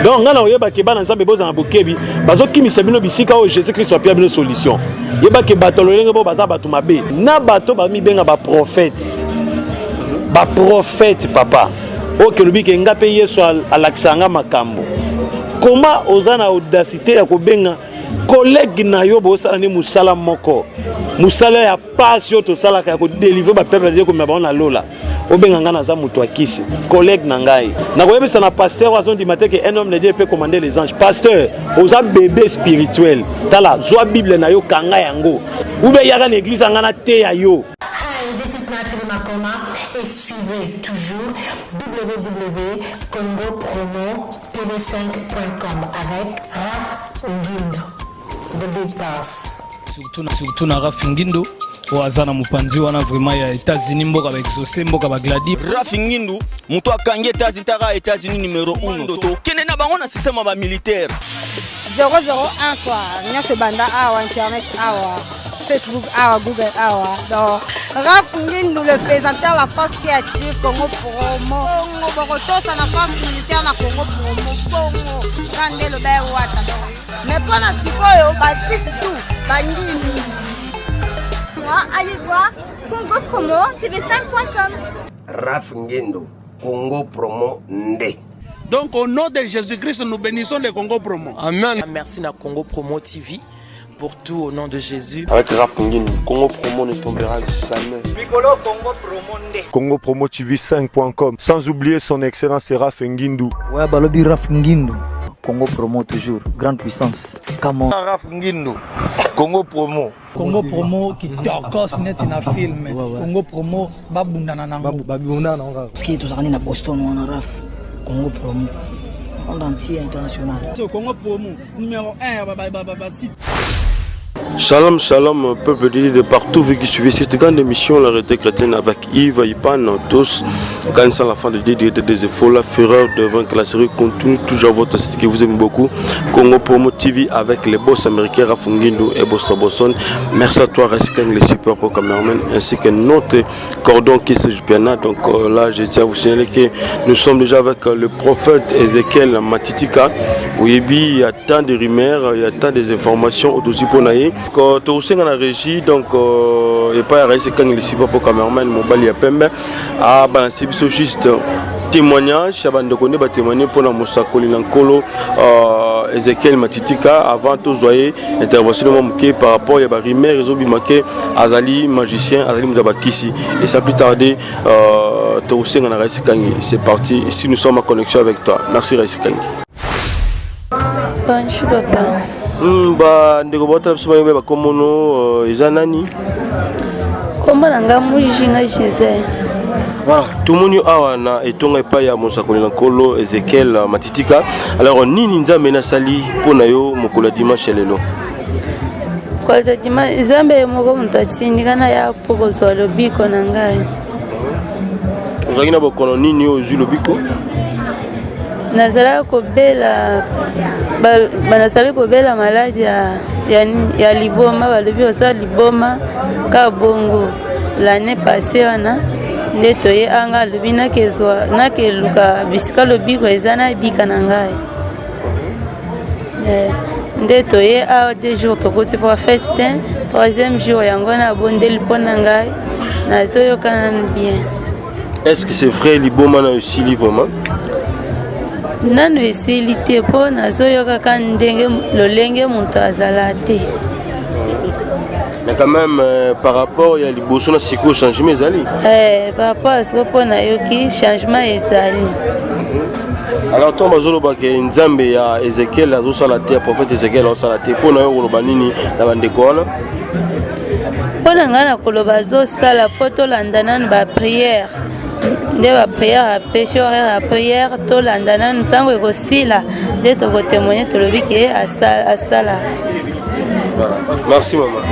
Donc ngai na oyebake bana Nzambe bozala na bokebi, bazokimisa bino bisika oyo Jésus Christ apia bino solution. Yebake bato lolenge bo baza bato mabe na bato bamibenga baprofete, baprofete papa oyo kelobi ke nga mpe Yesu alakisa nga makambo. Koma oza na audacité ya kobenga collègue na yo, bosala nde mosala moko, mosala ya pasi oyo tosalaka ya kodelivre bapeuple de komema bango na lola, obenga ngai naza moto akisi collègue na ngai. Nakoyebisa na pasteur oyo azondima te ke un homme de Dieu peut commander les anges. Pasteur, oza bébé spirituel. Tala, zwa Bible na yo, kanga yango, ube yaka na église ya ngai nateya yo. Hi, this is Natalie Makoma et suivez toujours www.congopromotv5.com avec Raf Ngindo, the big boss. Surtout na Raf Ngindo oyo aza na mopanzi wana vraiment ya États-Unis, mboka baexaucé, mboka bagladi. Raf Ngindu, moto akangi États-Unis, taka États-Unis numéro 1, tokende na bango na système ya bamilitaire. 001 quoi, nyonso ebanda awa, internet awa, Facebook awa, Google awa. Donc Raf Ngindu, le plaisanteur, la force qui active Congo Promo. Bongo bokotosa na force militaire na Congo Promo. Bongo kande loba ewata. Donc mais mpona sikoyo basite tout bandimi. Moi, allez voir Congo Promo TV5.com. Raf Ngindo, Congo Promo nde. Donc au nom de Jésus-Christ, nous bénissons le Congo Promo. Amen. Merci na Congo Promo TV pour tout au nom de Jésus. Avec Raf Ngindu, Congo Promo ne tombera jamais. Mikolo Congo Promo nde. Congo Promo TV 5.com. Sans oublier son excellence Raf Ngindu. Ouais, balobi Raf Ngindu. Congo Promo toujours, grande puissance. Come on. Raf Ngindu, Congo Promo. Congo Promo kitokos neti na film. Congo Promo babundana nango. Babundana nango kaka. Parce que tozalaka na Boston wana Raf, Congo Promo. Monde entier, international. Congo Promo numéro 1 ba site. Shalom, shalom, peuple de Dieu de partout, vous qui suivez cette grande émission, La Réalité chrétienne avec Yves Ipan, tous, quand sans la fin de Dieu, des efforts, la fureur de vaincre, la série continue toujours votre site que vous aimez beaucoup, Congo Promo TV avec les boss américains Raf Ngindu et Boss Bosson. Merci à toi, Reskeng, les super pro cameraman, ainsi que notre cordon qui est piano. Donc là, je tiens à vous signaler que nous sommes déjà avec le prophète Ézéchiel Matitika. Oui, il y a tant de rumeurs, il y a tant des informations au-dessus pour naïe. Tosenga na régie, donc epai ya Raïs Ekangi, le super po cameraman, mobali ya pembe, abalansi biso juste témoignage ya bandeko nde batémoigne mpona mosakoli na Nkolo Ezekiel Matitika, avant tozwa ye intervention mwa moke par rapport ya barumeur ezobima ke azali magicien, azali moto ya bakisi. Et sans plus tarder, tokosenga na Raïs Ekangi, c'est parti, ici nous sommes en connexion avec toi. Merci Raïs Ekangi. Bonjour papa. Bandeko baotala biso bayeba bakomono eza nani? Kombo na nga Mujinga Gisele. Voilà, tomoni awa na etonga epai ya mosakoli na Nkolo Ezekiel Matitika. Alors nini Nzambe nasali mpo na yo mokolo ya dimanche ya lelo? Mokolo ya dimanche, Nzambe ye moko moto atindika na ya mpo kozwa lobiko na ngai. Ozalaki na bokono nini oyo ozwi lobiko? Nazalaki kobela, nazali kobela maladi ya liboma. Balobi oza liboma ka bongo. L'année passée wana nde toye anga, alobi nakezwa, nakeluka bisika lobiko eza, nabika na ngai. Nde toye awa, 2 jours tokoti prophète te, troisième jour yango nabondeli mpo na ngai, nazoyoka nanu bien. Est-ce que c'est vrai, liboma na esili vraiment? Nanu esili te, mpo nazoyoka ndenge lolenge moto azala te. Mais quand même, par rapport ya liboso na sikoyo, changement ezali? Par rapport ya sikoyo, mpo nayoki changement ezali. Alors ntango bazoloba ke Nzambe ya Ezekiel azosala te, ya prophète Ezekiel azosala te, mpo na yo koloba nini na bandeko wana? Mpo na ngai na koloba azosala, mpo tolanda nanu baprière nde baprière apesi horaire ya prière, tolanda nanu, ntango ekosila nde tokotémoigne, tolobi ke asalaka. Voilà. Merci maman.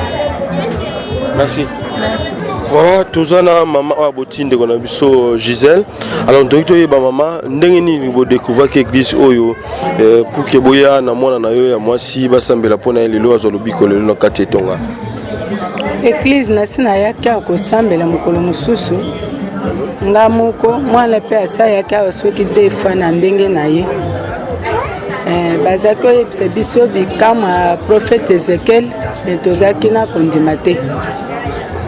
Merci. Merci. Voilà, toza na mama oyo aboti ndeko na biso Gisèle. Alors toki toyeba mama ndenge nini bodécouvraki église oyo pour ke boya na mwana na yo ya mwasi basambela mpo na ye lelo azwa lobiko lelo na kati etonga. Église nasi nayaki awa kosambela mokolo mosusu nga moko, mwana mpe asayaki awa soki deux fois na ndenge na ye. Eh, bazalaki koyebisa biso bikamwa ya prophète Ezekiel me tozalaki na kondima te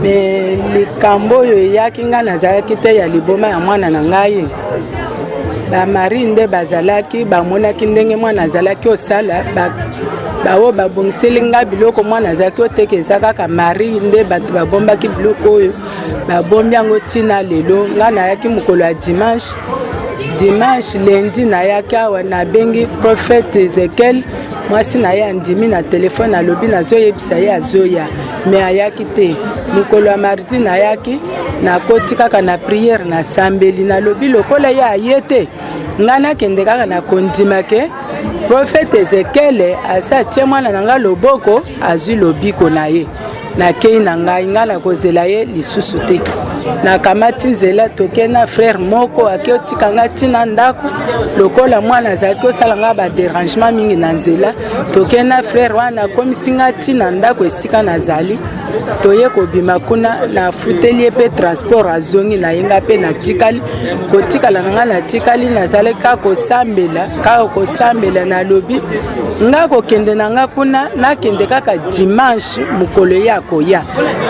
me likambo oyo eyaki ngai nazalaki te ya liboma ya mwana na ngai bamari nde bazalaki bamonaki ndenge mwana azalaki osala baoyo babongiseli ngai biloko mwana azalaki oteka eza kaka mari nde bato babombaki biloko oyo babombi yango ntina lelo ngai nayaki mokolo ya dimanche dimanche lundi nayaki awa nabengi prophète ezekiel mwasi na ye andimi na telefone alobi nazoyebisa ye azoya me ayaki te mokolo ya mardi nayaki nakoti kaka na priere nasambeli nalobi lokola ye aye te ngai nakende kaka na kondima ke profete ezekele asi atie mwana na ngai loboko azwi lobiko na ye nakei na ngai ngai nakozela ye lisusu te nakamati nzela toke na frere moko ake otika ngai ntina ndako lokola mwana azalaki osala ngai baderangement mingi na nzela toke na frere wana akomisi ngai ntina ndako esika nazali toye kobima kuna nafuteli ye mpe transport azongi na ye ngai mpe natikali kotikala na ngai natikali nazalaki kaka kosambela kaka kosambela nalobi ngai kokende na ngai kuna nakende kaka dimanche mokolo ye akoya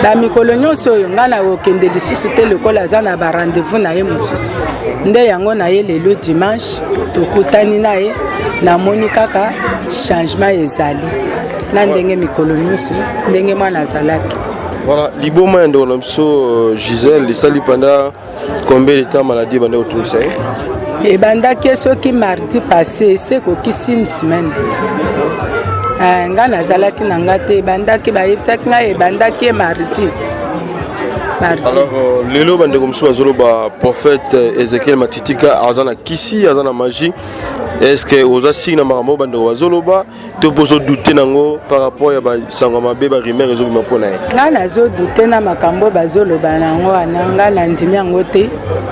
bamikolo nyonso oyo ngai nakokende lisusu te lokola aza na barendez-vous na ye mosusu nde yango na ye lelo dimanche tokutani na ye namoni kaka changement ezali na ndenge mikolo nyonso ndenge mwana azalaki voilà liboma ya ndeko na biso euh, gisèle esali pendant combien de temps maladie ebanda kotungisa ye ebandaki soki mardi passé ese ekokisi une semaine eh, ngai nazalaki na ngai te ebandaki bayebisaki ngai ebandaki ye mardi alors euh, lelo bandeko mosusu bazoloba prophète ezekiel matitika aza na kisi aza na magie est ce que oza siki na makambo bandeko bazoloba to mpo ozodute nango par rapport ya basango ya mabe barumeur ezobima mpo na ye ngai nazodute na makambo bazoloba na yango wana ngai nandimi yango te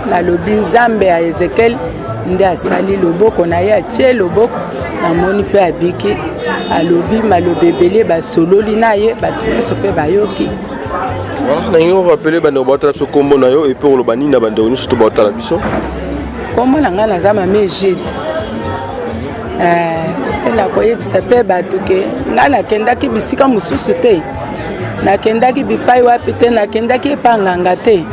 nalobi nzambe ya ezekiel nde asali loboko na ye atie loboko namoni mpe abiki alobi maloba ebele basololi na ye bato nyonso mpe bayoki nalingi orapele bandeko baotala biso nkombo na yo epe oloba nini na bandeko nyonso to baotala biso nkombo na ngai naza mame egide eh, nakoyebisa mpe bato ke ngai nakendaki bisika mosusu te nakendaki bipai wapi te nakendaki epa nganga te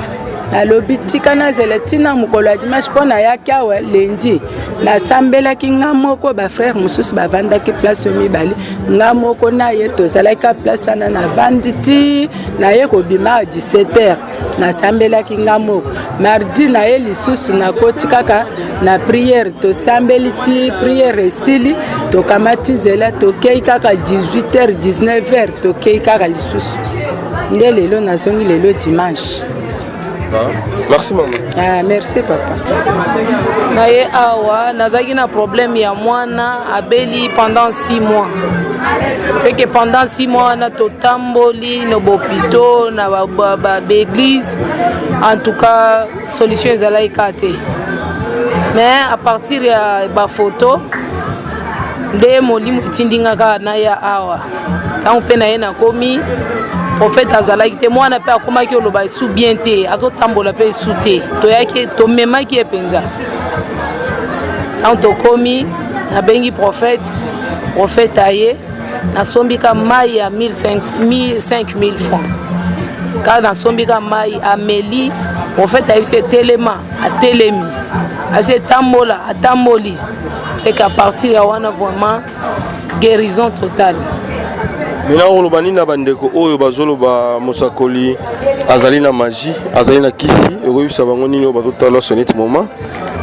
nalobi tika nazela ntina mokolo ya dimanche mpo nayaki awa lendi nasambelaki nga moko bafrere mosusu bavandaki place oyo mibale nga moko na ye tozalaki ka place wana navandi ti naye kobima awa 17 heures nasambelaki nga moko mardi na ye lisusu nakoti kaka na priere tosambeli ti priere esili tokamati nzela tokei kaka 18h 19h tokei kaka lisusu nde lelo nazongi lelo dimanche Ah, merci mama. Ah, merci papa. Na ye awa nazalaki na problème ya mwana abeli pendant 6 mois. C'est que pendant 6 mois wana totamboli na bopito na baeglise en tout cas solution ezalaki kaka te mais à partir ya bafoto nde molimo etindi nga kaka naya awa ntango mpe na ye nakomi prophète azalaki te mwana mpe akomaki oloba esu bien te azotambola mpe esu te toyaki tomemaki ye mpenza ntango tokomi nabengi prophète prophète aye nasombi ka mai ya 5000 francs kaka nasombi ka mai ameli prophète ayebisi etelema atelemi ayebisi etambola atamboli c'est qu'à partir ya wana vraiment guérison totale mina okoloba nini na bandeko oyo bazoloba mosakoli azali na magie azali na kisi okoyebisa bango nini oyo bazotala soneti moment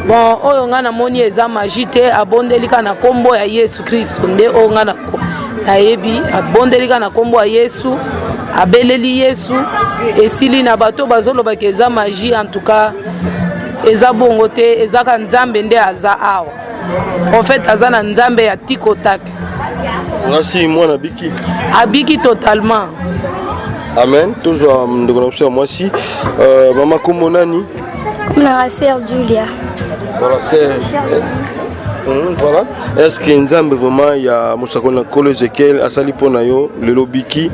bon oyo ngai namoni eza magie te abondeli kaka na nkombo ya yesu kristo nde oyo ngai nayebi abondeli kaka na nkombo ya yesu abeleli yesu esili na bato bazolobaka eza magie en tout cas eza bongo te ezaka nzambe nde aza awa prophète aza na nzambe ya tikotak mwasi mwana abiki abiki totalement amen tozwa ndeko na biso ya mwasi euh, mama kombo nani nanga sœur Julia. Voilà, sœur. Mmh, voilà. Est-ce que Nzambe vraiment ya mosakoli na Nkolo Ezekiel asali mpo na yo lelo biki?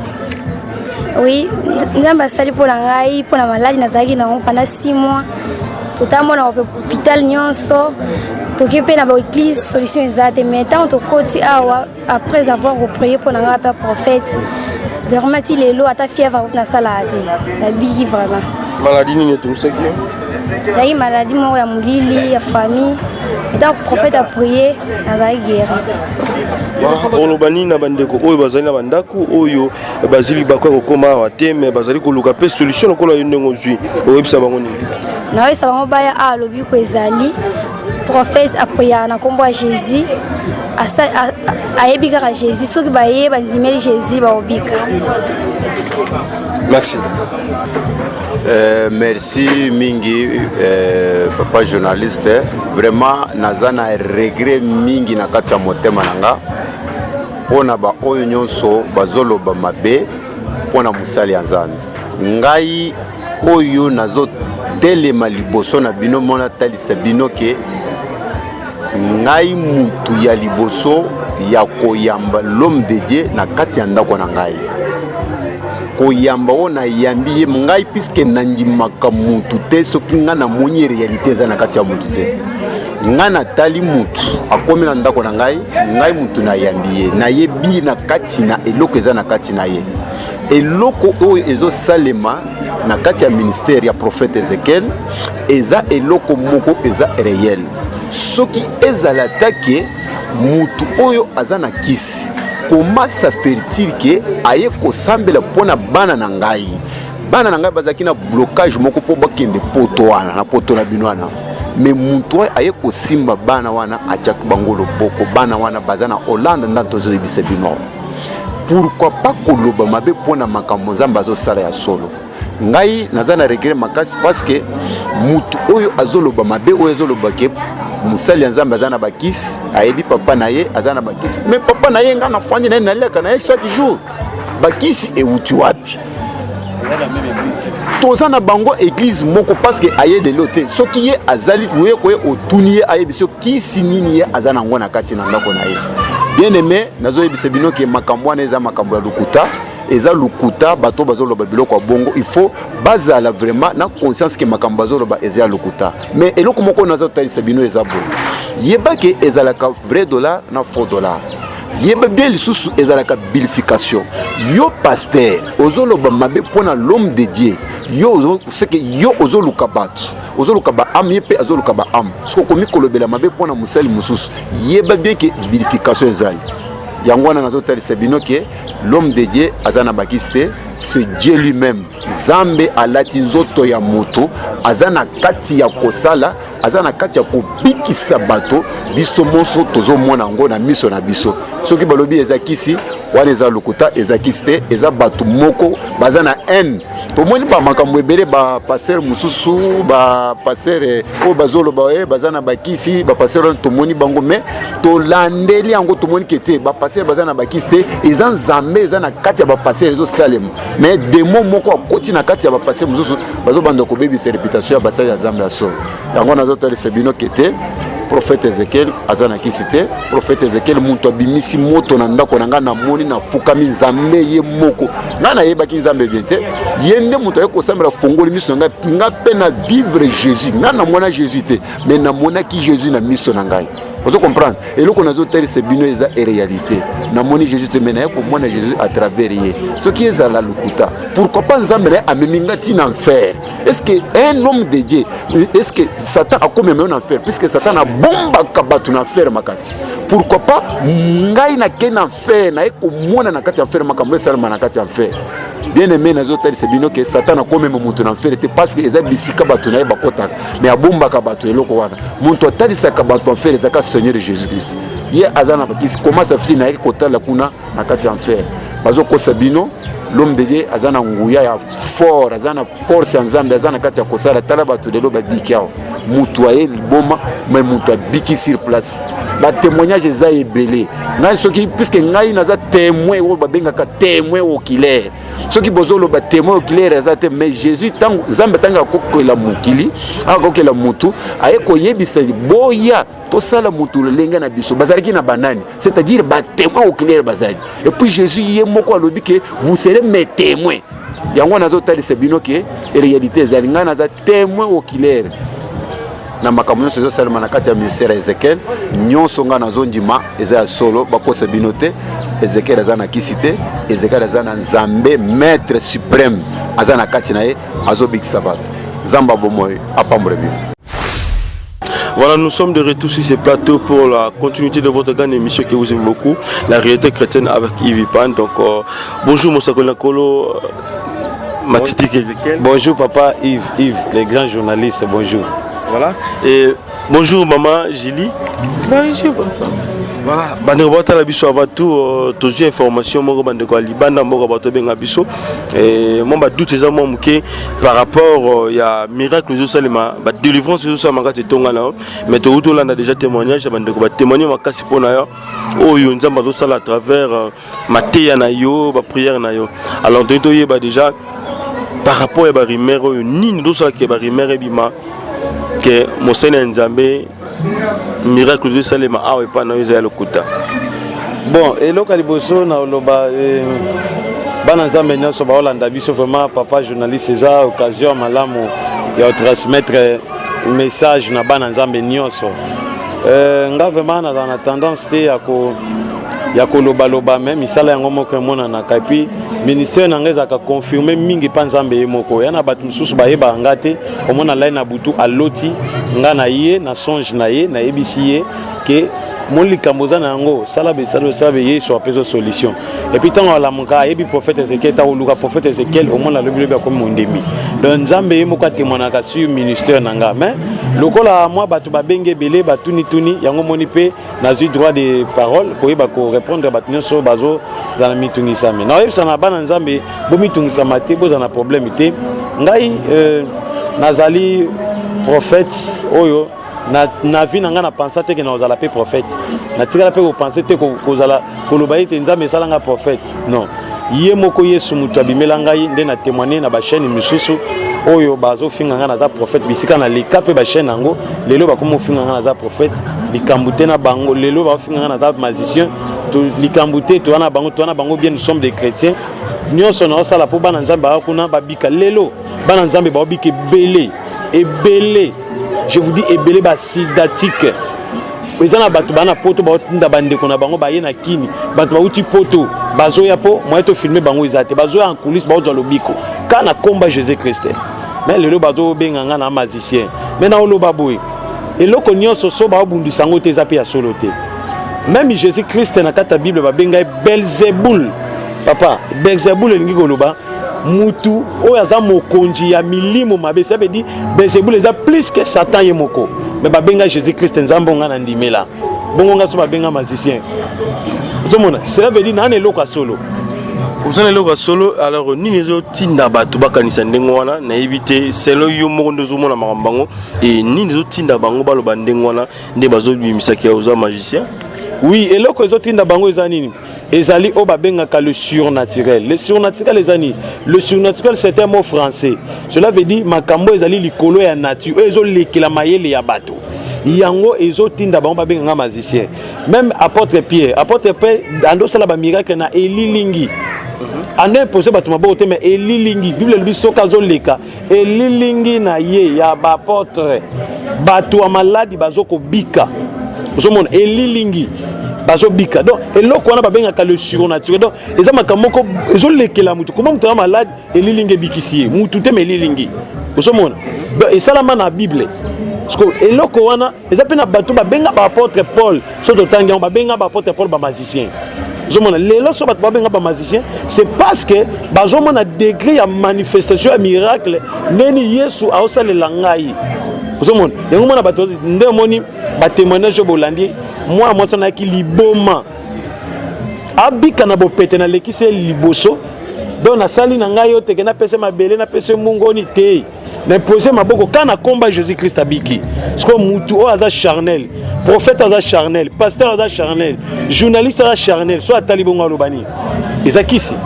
Oui, Nzambe asali mpo na ngai mpo na maladi nazalaki nango pendant 6 mois. Totambola na hôpital nyonso, toki mpe na baeglise, solution eza te. Mais ntango tokoti awa, après avoir koprier mpo na ngai mpe prophète, vraiment ti lelo ata fièvre nasalaka te, nabiki vraiment. Maladie nini etungisaki yo? Ezalaki maladie moko ya molili ya famille. Ntango prophète aprier, nazalaki guéri. Oloba nini na bandeko oyo bazali na bandako, oyo bazwi libaku ya kokóma awa te, mais bazali koluka mpe solution lokola yo ndenge ozwi? Oyebisa bango nini? Nayoyebisa bango baya awa, lobiko ezali. Prophète apriaka na nkombo ya Jésus, ayebi kaka Jésus. Soki baye bandimeli Jésus, baobika. Merci. Merci mingi, papa journaliste. Vraiment naza na regret mingi na kati ya motema na nga mpo na baoyo nyonso bazoloba mabe mpo na mosali ya Nzambe. Ngai oyo nazotelema liboso na bino mpo natalisa bino ke ngai mutu ya liboso ya koyamba l'homme de Dieu na kati ya ndako na ngai. Koyamba oyo nayambi ye ngai, puisque nandimaka mutu te soki ngai namoni réalité eza na kati ya mutu te. Ngai natali mutu akomi na ndako na ngai, ngai mutu nayambi ye, nayebi na kati na eloko eza na kati na ye. Eloko oyo ezosalema na kati ya ministère ya prophète Ezekiel eza eloko moko eza réel. Soki ezala take mutu oyo aza na kisi, comment ça fait-il ke aye kosambela mpo na bana na ngai? Bana na ngai bazalaki na blocage moko mpo bakende poto wana, na poto na bino wana. Mais mutu oyo aye kosimba bana wana, atiaki bango loboko, bana wana baza na Hollande. Nda tozoyebisa bino, pourquoi pas koloba mabe mpo na makambo Nzambe azosala ya solo? Ngai naza na regret makasi parce que mutu oyo azoloba mabe, oyo azoloba ke mosali ya Nzambe aza na bakisi, ayebi papa na ye aza na bakisi. Mais papa na ye, ngai nafandi na ye, naliaka na ye chaque jour. Bakisi ewuti wapi? Toza na bango église moko, parce que aye lelo te. Soki ye azali oye koye, otuni ye, ayebi so kisi nini ye aza nango na kati na ndako na ye. Bien aimé, nazoyebisa bino ke makambo wana eza makambo ya lokuta, eza lokuta. Bato bazoloba biloko ya bongo, il faut bazala vraiment na conscience ke makambo bazoloba eza ya lokuta. Mais eloko moko naza kotalisa bino eza boye: yeba ke ezalaka vrai dollar na faux dollar. Yeba bien lisusu, ezalaka vilification. Yo pasteur ozoloba mabe mpona l'homme de Dieu, yo seke yo ozoluka bato, ozoluka baâme, ye mpe azoluka baâme. Soki okomi kolobela mabe mpona mosali mosusu, yeba bien ke vilification ezali. Yango wana nazotalisa bino ke l'homme de Dieu aza na bakisi te. C'est Dieu lui-même. Nzambe alati nzoto ya moto, aza na kati ya kosala, aza na kati ya kobikisa bato. Biso moso tozomona yango na miso na biso. Soki balobi eza kisi, wana eza lokuta, eza kisi te. Eza bato moko baza na haine. Tomoni bamakambo ebele, bapasteur mosusu, bapasteur oyo bazoloba e baza na bakisi. Bapasteur wana tomoni bango, mais tolandeli yango, tomoni ke te, bapasteur baza na bakisi te. Eza Nzambe eza na kati ya bapasteur ezosalema, mais démon moko akoti na kati ya bapasteur mosusu, bazobanda kobebisa réputation ya basali ya Nzambe ya solo. Yango nazotalisa bino ke te, prophète Ezekiel aza na kisi te. Prophète Ezekiel moto abimisi moto na ndako na ngai, namoni, nafukami, Nzambe ye moko. Ngai nayebaki Nzambe bien te, ye nde moto aye kosambela, fongoli miso na ngai, ngai mpe na vivre Jésus. Ngai namona Jésus te, mais namonaki Jésus na miso na ngai. Ozo comprendre? Eloko nazotalisa bino eza réalité. Namoni Jésus te, mais naye komona Jésus à travers ye. Soki ezala lokuta, pourquoi pas Nzambe na ye amemi nga ntina enfer? Est ce que un homme de Dieu, est ce que Satan akomema yo na enfer? Puisque Satan abombaka bato na enfer makasi, pourquoi pas ngai nakei na enfer, naye komona na kati ya enfer makambo esalema na kati ya enfer? Bien aimé, nazotalisa bino ke Satan akomema moto na enfer te, parce que eza bisika bato na ye bakotaka, mais abombaka bato. Eloko wana, moto atalisaka bato enfer ezaka Seigneur Jésus Christ. Ye aza na bakisi, comment ça fait nayaki kotala kuna na kati ya enfer? Bazokosa bino. L'homme de Dieu aza na nguya ya fort, aza na force ya Nzambe, aza na kati ya kosala. Tala bato lelo babiki awa, moto aye liboma, mais moto abiki sur place. Batémoignage eza ebele. Ngai soki, puisque ngai naza témoin oyo babengaka témoin oculaire, soki bozoloba témoin oculaire aza te. Mais Jésus, ntango Nzambe, ntango akokela mokili, akokela motu, aye koyebisa: boya tosala motu lolenge na biso. Bazalaki na banani? C'est-à-dire batémoin oculaire bazali. Et puis Jésus ye moko alobi ke vous serez mes témoins. Yango nazotalisa bino ke réalité ezali. Ngai naza témoin oculaire. Na makambo nyonso ezosalema na kati ya ministère ya Ezekiel, nyonso ngai nazondima eza ya solo, bakosa bino te. Ezekiel aza na kisi te, Ezekiel aza na Nzambe maître suprême, aza na kati na ye, azobikisa bato. Nzambe ya bomoi apambola bino. Voilà, nous sommes de retour sur ce plateau pour la continuité de votre grande émission que vous aimez beaucoup, la réalité chrétienne avec Yves Pan. Donc, bonjour Mosakoli Nkolo, Matiti Ezekiel. Bonjour papa Yves, Yves, les grands journalistes, bonjour. Voilà. Et bonjour maman Julie. Bonjour papa. Voilà, bandeko batala biso avant tout tozwi information moko bandeko ya libanda mboka bato benga biso et mwa badoute eza mwa moke par rapport ya miracle ezosalema, badélivrance ezosalema kati etonga na yo. Mais tokuti tolanda déjà témoignage ya bandeko batémoigne makasi mpo na yo oyo Nzambe azosala à travers mateya na yo, baprière na yo. Alors toyi toyeba déjà par rapport ya barumeur oyo, nini tosalaka barumeur ebima ke mosali ya Nzambe, miracle ezosalema awa epai na yo eza ya lokuta? Bon, eloko ya liboso na oloba, bana Nzambe nyonso baolanda biso, vraiment papa journaliste, eza occasion ya malamu ya kotransmettre message na bana Nzambe nyonso. Nga vraiment nazala na tendance te ya kolobaloba, me misala yango moko emonanaka. Et puis ministère na ngai ezalaka confirme mingi mpa Nzambe ye moko. Ya na bato mosusu bayebaka nga te, omona lai na butu aloti nga na ye na songe na ye, nayebisi ye ke mo likambo oza na yango, sala besala, osala be, Yesu apesa solution. Et puis ntango alamuka, ayebi prophète Ezekiel, ntango oluka prophète Ezekiel, omona alobilobi akomi mondemi. Donc Nzambe ye moko atémoignaka sur ministère na nga. Mais lokola mwa bato babengi ebele, batunituni yango, moni mpe nazwi droit de parole koyeba korépondre bato nyonso bazozala mitungisami. Naoyebisa na bana Nzambe, bomitungisama te, bozala na problème te. Ngai nazali prophète oyo na vie na ngai na pensa te ke na kozala mpe prophète. Natikala mpe kopense te kozala koloba ete Nzambe esala nga prophète. Non, ye moko Yesu moto abimela ngai nde na témoigne na bachaîne misusu oyo bazofinga ngai naza prophète. Bisika naleka mpe bachaîne yango, lelo bakomi ofinga ngai naza prophète. Likambo te na bango. Lelo baofinga ngai naza magicien. Likambo te, toza na bango, toza na bango bien. Nous sommes des chrétiens. Nyonso naosala mpo bana Nzambe baya kuna babika. Lelo bana Nzambe baobika ebele ebele, je vous dis ebele. Basidatique eza na bato baa na Poto, baotinda bandeko na bango baye na Kini. Bato bauti Poto bazoya mpo moye tofilme bango eza te, bazoya en coulisse, baozwa lobiko ka na komba Jésus Christ. Mais lelo bazobenga nga na magicien. Mais na oloba boye, eloko nyonso so baobundisa yango te, eza mpe ya solo te. Même Jésus Christ na kati ya Bible babenga ye Belzebul. Papa, Belzebul elingi koloba mutu oyo aza mokonzi ya milimo mabe. Ça veut dire Belzebul eza plus que Satan ye moko. Mais babenga Jésus Christ Nzambe nga na ndimela bongo. Nga so babenga magicien, ozomona, cela veut dire naa na eloko ya solo. Oza na eloko ya solo. Alors nini ezotinda bato bakanisa ndenge wana? Nayebi te, selon yo moko nde ozomona makambo bango e, nini ezotinda bango baloba ndenge wana nde bazobimisaki oza magicien? Oui, eloko ezotinda bango eza nini? Ezali oyo babengaka le surnaturel. Le surnaturel eza nini? Le surnaturel, c'est un mot français. Cela veut dire makambo ezali likolo ya nature, oyo ezolekela mayele ya bato. Yango ezotinda bango babenganga magicien. Même apôtre Pierre, apôtre Pierre andosala bamiracle na elilingi, ando impose bato maboko te, mais elilingi. Bible elobi soki azoleka, elilingi na ye ya baapôtre, bato ya maladi bazokobika. Ozomona elilingi, bazobika. Donc eloko wana babengaka le surnaturel. Donc eza makambo moko ezolekela motu. Koma moto ya maladi, elilingi ebikisi ye, mutu te, ma elilingi. Ozomona, donc esalama na Bible. Parce que eloko wana eza mpe na bato babenga baapôtre Paul. So totangi yango, babenga baapôtre Paul bamagicien. Ozomona, lelo so bato babenga bamagicien, c'est parce que bazomona degré ya manifestation ya miracle ndeni Yesu aosalela ngai. Ozomona yango, mona bato nde omoni batémoignage oyo bolandi. Mwana mwasi wana ayaki liboma, abika na bopete. Nalekisi ye liboso. Donc nasali na ngai yo teke napesa mabele, napesa mungoni te, na impose maboko ka na komba Jésus Christ, abiki. Sikoyo mutu oyo aza charnel, prophète aza charnel, pasteur aza charnel, journaliste aza charnel, so atali bongo aloba nini? Eza kisi.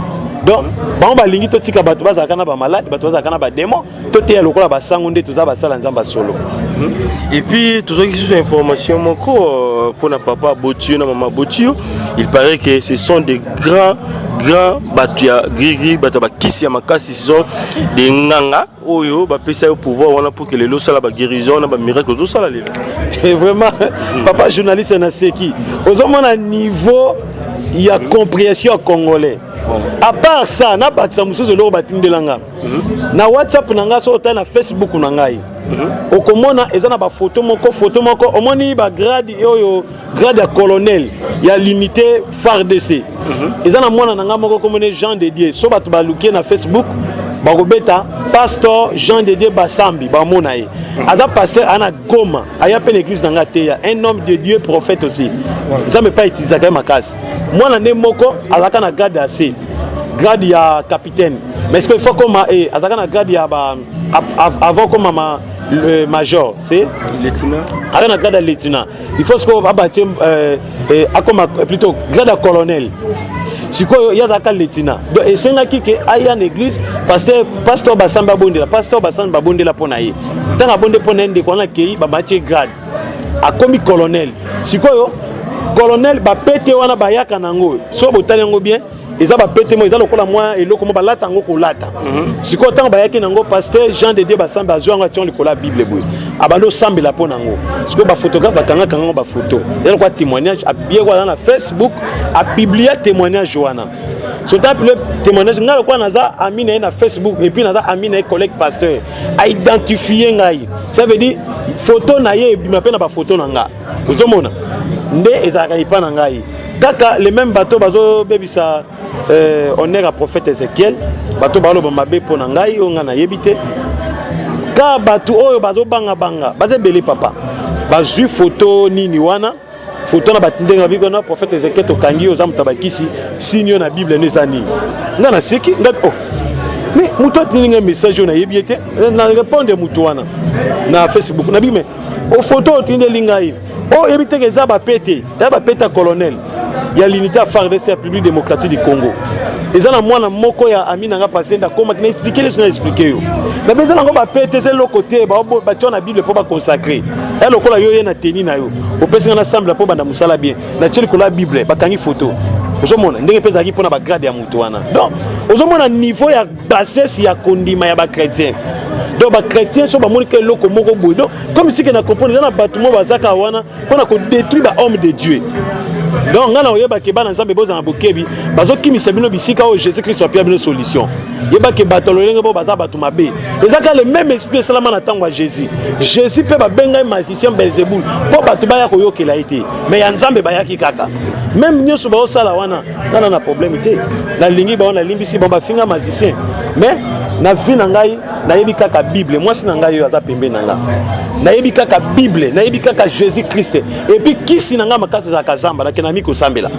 Donc bango balingi totika bato bazalaka na bamaladi, bato bazalaka na badémon, toteya lokola basango nde toza basala Nzambe ya solo. Et puis tozwaki susu information moko. mpona papa aboti yo na mama aboti yo. Il paraît que ce sont des grands grands bato ya grigri, bato ya bakisi ya makasi, ce sont des nganga oyo bapesa yo pouvoir wana pour que lelo osala baguérison na bamiracle ozosala lelo. Et vraiment, papa journaliste, naseki. Ozomona niveau ya compréhension ya Congolais. À part ça, nabakisa mosusu, eloko batindelanga na WhatsApp na ngai, so otali na Facebook na ngai, okomona eza na bafoto moko, foto moko omoni bagrade oyo, grade ya colonel ya l'unité FARDC. Eza na mwana na ngai moko, komone Jean de Dieu. So bato baluki na Facebook, bakobeta pasteur Jean de Dieu Basambi, bamona ye. Aza pasteur, aza na Goma, aya mpe na église na ngai ateya. Un homme de Dieu, prophète aussi. Nzambe mpe autilisaka ye makasi. Mwana nde moko azalaka na grade ya C, grade ya capitaine, mais est-ce que il faut koma eh, azalaka na grade ya ba avant koma ma, le major, c'est lieutenant. Aza na grade ya lieutenant. Il faut sikoyo abatie akoma plutôt grade ya colonel. Sikoyo ye azalaka lieutenant, donc esengaki ke aya na église, pasteur, pasteur Basambi abondela, pasteur Basambi babondela mpo na ye. Ntango abonde mpo na ye, ndeko wana akei, babatie grade, akomi colonel. Sikoyo colonel, bapete wana bayaka nango, so botali yango bien, eza bapete mo eza lokola mwa eloko mo balata yango kolata. Sikoyo ntango bayaki nango, pasteur Jean de Dieu Basambi azwi yango, ation likolo ya Bible boye, abandi osambela mpo nango. Sikoyo baphotographe bakangaka yango bafoto, eza lokola témoignage. Ye ko aza na Facebook, apublia témoignage wana. So ta publie témoignage, ngai lokola naza ami na ye na Facebook et puis naza ami na ye, collègue pasteur, aidentifie ngai. Ça veut dire photo na ye ebima mpe na bafoto na nga. Ozomona nde ezalaka epa na ngai kaka le même bato bazobebisa honneur ya prophète Ezekiel. Bato baloba mabe mpo na ngai oyo ngai nayebi te. Ka bato oyo bazobangabanga baza ebele, papa. Bazwi foto nini wana, foto na batindenge babiki wana, prophète Ezekiel tokangi yo, oza moto ya bakisi, sini yo na Bible nde eza nini. Ngai naseki ngai, oh, mais moto atindi ngai message oyo, nayebi ye te. Na répondre moto wana na Facebook, nabi mais ofoto otindeli ngai oyo, oyebi teke eza bapete, eza bapete ya colonel ya l'unité ya FARDC ya République démocratique du Congo. Eza na mwana moko ya ami na nga pase nde akomaki na explike nyonso, na explike yo nabe eza nango bapete, eza eloko te, batia na Bible mpo baconsacre ya lokola yo ye na teni na yo, opesi nga nasambela mpo banda mosala bien, natie likolo ya Bible, bakangi foto. Ozomona ndenge mpe ezalaki mpona bagrade ya moto wana. Donc ozomona niveau ya bassesse ya kondima ya bachrétien. Donc bachrétien so bamoni ka eloko moko boye, donc comme sike na comprendre, eza na bato moko bazaka wana mpona kodétruire bahomme de Dieu. Donc ngai na oyebake, bana Nzambe, bozala na bokebi. Bazokimisa bino bisika oyo Jésus Christ apia bino solution. Yebake bato lolenge bo baza bato mabe. Eza kaka le même esprit esalama na ntango ya Jésus. Jésus mpe babengai magicien Belzebul mpo bato baya koyokela ye te, mais ya Nzambe bayaki kaka. Même nyonso baosala wana, nga na problème te, nalingi bango, nalimbisi bango, bafinga magicien. Mais na vie na ngai, nayebi kaka Bible. Mwasi na ngai oyo aza pembeni na nga, nayebi kaka Bible, nayebi kaka Jésus Christ. Et puis kisi na ngai makasi ezalaka zamba, nakenda mi kosambela,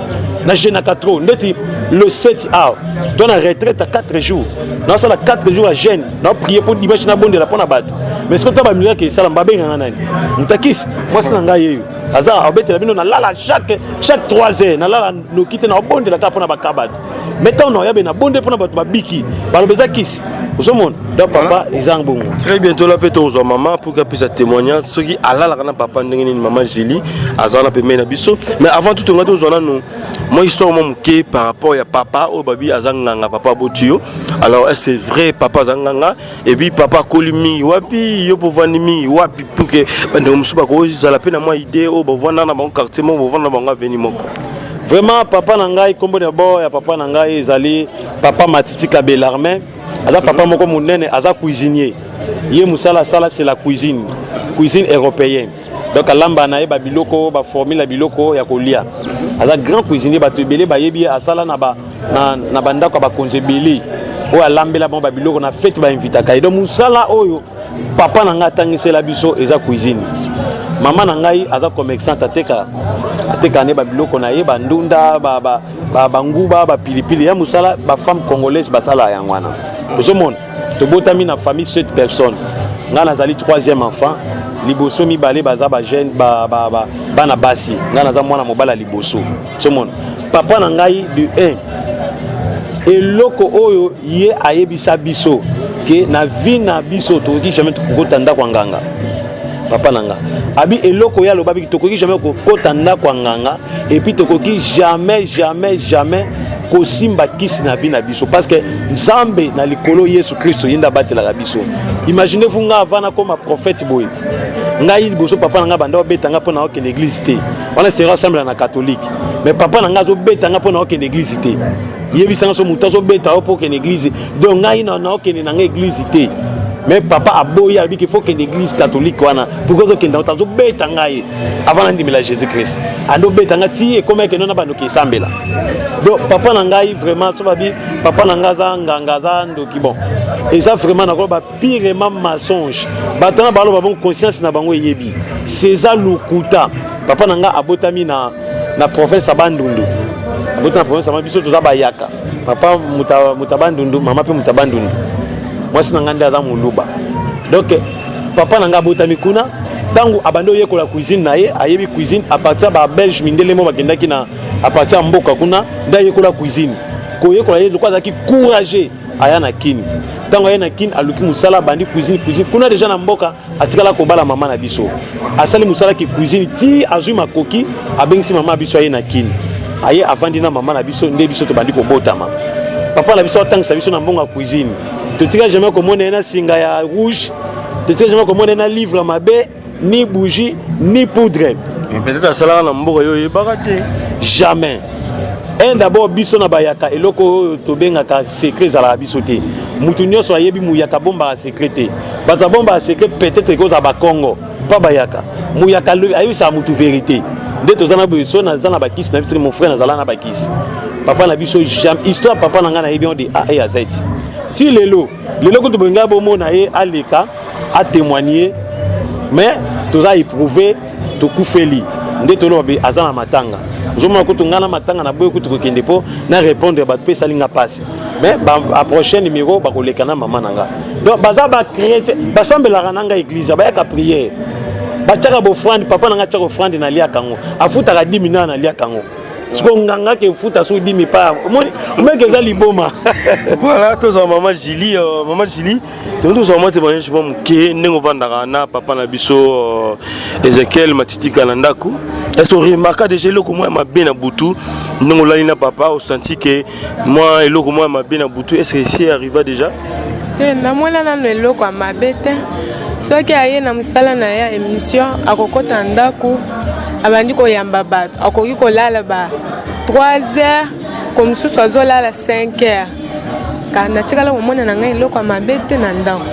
najeûnaka trop. Ndeti le 7 awa to na retraite ya 4 jours, naosala 4 jours ya jeûne, naoprie mpo dimanche nabondela mpo na bato. Mais soki ta bamiracle esalama, babenganga nani? Motakisi. Mwasi na ngai yeyo aza abetela bino. Nalala chaque 3 heures, nalala noki te, naobondela kaka mpona baka bato. Mais ntango naoyabe nabonde mpona bato babiki, baloba eza kisi. Ozomona donc, papa, eza bongo. Très bientôt la mpe tokozwa mama pour apesa témoignage soki alalaka na papa ndenge nini. Mama Julie aza na pembeni na biso. Mais avant tout, tonga tozwa nanu mwa histoire mwa moke par rapport ya papa oyo babi aza nganga, papa aboti yo. Alors est ce vrai, papa aza nganga? Et puis papa akoli mingi wapi? Yo bovandi mingi wapi? Pour que bandeko mosusu bakozala mpe na mwa idée oyo bovanda na bango quartier moko, bovanda na bango avenue moko. Vraiment, papa na ngai, nkombo d'abord ya papa na ngai ezali papa Matiti Kabelarmin. Aza papa moko monene, aza cuisinier. Ye mosala asala, c'est la cuisine, cuisine européenne. Donc alamba na ye babiloko, baformule ya biloko ya kolia. Aza grand cuisinier, bato ebele bayebi ye. Asala na bandako ya bakonzi ebele oyo alambela bango babiloko na fete, bainvitaka ye. Donc mosala oyo papa na ngai atangisela biso eza cuisine. Mama na ngai aza commerçante, ateka ne babiloko na ye, bandunda, banguba, bapilipili ya mosala bafemme congolaise basala yango wana. Ozomona, tobotami na famille 7 personnes, ngai nazali troisième enfant. Liboso mibale baza bajeune, bana basi, ngai naza mwana mobali ya liboso. Ozomona, papa na ngai de 1, eloko oyo ye ayebisa biso ke na vie na biso tokoki jamais kokota ndako ya nganga. Papa na nga abi eloko ye alobaki, tokoki jamais kokota ndako ya nganga et puis tokoki jamais, jamais, jamais kosimba kisi na vie na biso, parce que Nzambe na likolo, Yesu Kristo, ye nde abatelaka biso. Imaginez vous, nga avant nakoma prophète boye, ngai liboso papa na ngai banda obeta nga mpo na okende église te. Wana sera asambela na catholique, mais papa na ngai azobeta nga mpo na okende église te. Yebisanga so moto azobeta yo mpo okende église. Donc ngai na okende na ngai église te, mais papa aboyi, alobi qu'il faut okende église catholique wana. Pourquoi ozokende? Ota azobeta ngai avant nandimela Jésus Christ, ando obeta ngai ti ekoma ekende na bandoki esambela. Donc papa na ngai vraiment, so babi papa na ngai aza nganga, aza ndoki, bon, eza vraiment nakoloba purement mensonge. Bato wana baloba bon, conscience na bango eyebi seza lokuta. Papa na ngai abotami na province ya Bandundu, abotami na province ya biso, toza bayaka. Papa moto ya Bandundu, mama mpe moto ya Bandundu, mwasi na ngai nde aza Moluba. Donc papa na ngai abotami kuna. Ntango abandi oyekola cuisine na ye, ayebi cuisine à partir ya Babelge, mindele mo bakendaki na à partir ya mboka kuna nde ayekola cuisine. Koyekola ye lokola azalaki courageux, aya na Kini. Ntango aye na Kini, aluki mosala, abandi cuisine. Cuisine kuna déjà na mboka, atikala kobala mama na biso, asali mosala ki cuisine ti azwi makoki, abengisi mama na biso, aye na Kini, aye avandi na mama na biso, nde biso tobandi kobotama. Papa na biso atangisa biso na mbongo ya cuisine. Totika jamais komona ye na singa ya rouge, totika jamais komona ye na livre ya mabe, ni bougie, ni poudre. Peut-être asalaka na mboka, yo oyebaka te. Jamais. Un, d'abord biso na bayaka, eloko oyo tobengaka secret ezalaka biso te. Mutu nyonso ayebi muyaka abombaka secret te. Bato abombaka secret peut-être ekozala Bakongo, mpa bayaka. Muyaka ayebisaka mutu vérité. Nde toza na boye, so naza na bakisi na biso, mon frère, nazala na bakisi. Papa na biso jamais, histoire papa na ngai nayebi yango de A et à Z ti lelo. Lelo kutu boye ngai bomona ye aleka atémoigner, mais toza éprouvé, tokufeli nde toloba be aza na matanga. Ozomona kutu ngai na matanga na boye kutu kokende mpo na répondre bato mpe esali nga mpasi, mais baprochain numéro bakoleka na mama na nga. Donc baza bachrétien, basambelaka na ngai église, bayaka prière, batiaka baoffrande. Papa na ngai atiaka offrande, naliaka yango, afutaka 10 minutes, naliaka yango. Sikoyo nganga ke futa so dimi pa, omoni omeke eza liboma. Voilà, tozwa mama Julie. Mama Julie, tongi tozwa mwa témoignage mwa moke ndenge ovandaka na papa na biso Ezekiel Matitika na ndako. Est-ce oremarka déjà eloko mwa ya mabe na butu, ndenge olali na papa, osanti ke mwa eloko mwa ya mabe na butu? Est ce que esi arriva déjà? Te, namona nano eloko ya mabe te. Soki aye na mosala na ye ya émission, akokɔta na ndako, abandi koyamba bato, akoki kolala ba 3 heures, ko mosusu azolala 5 heures. Ka natikala komona na ngai eloko ya mabe te na ndako,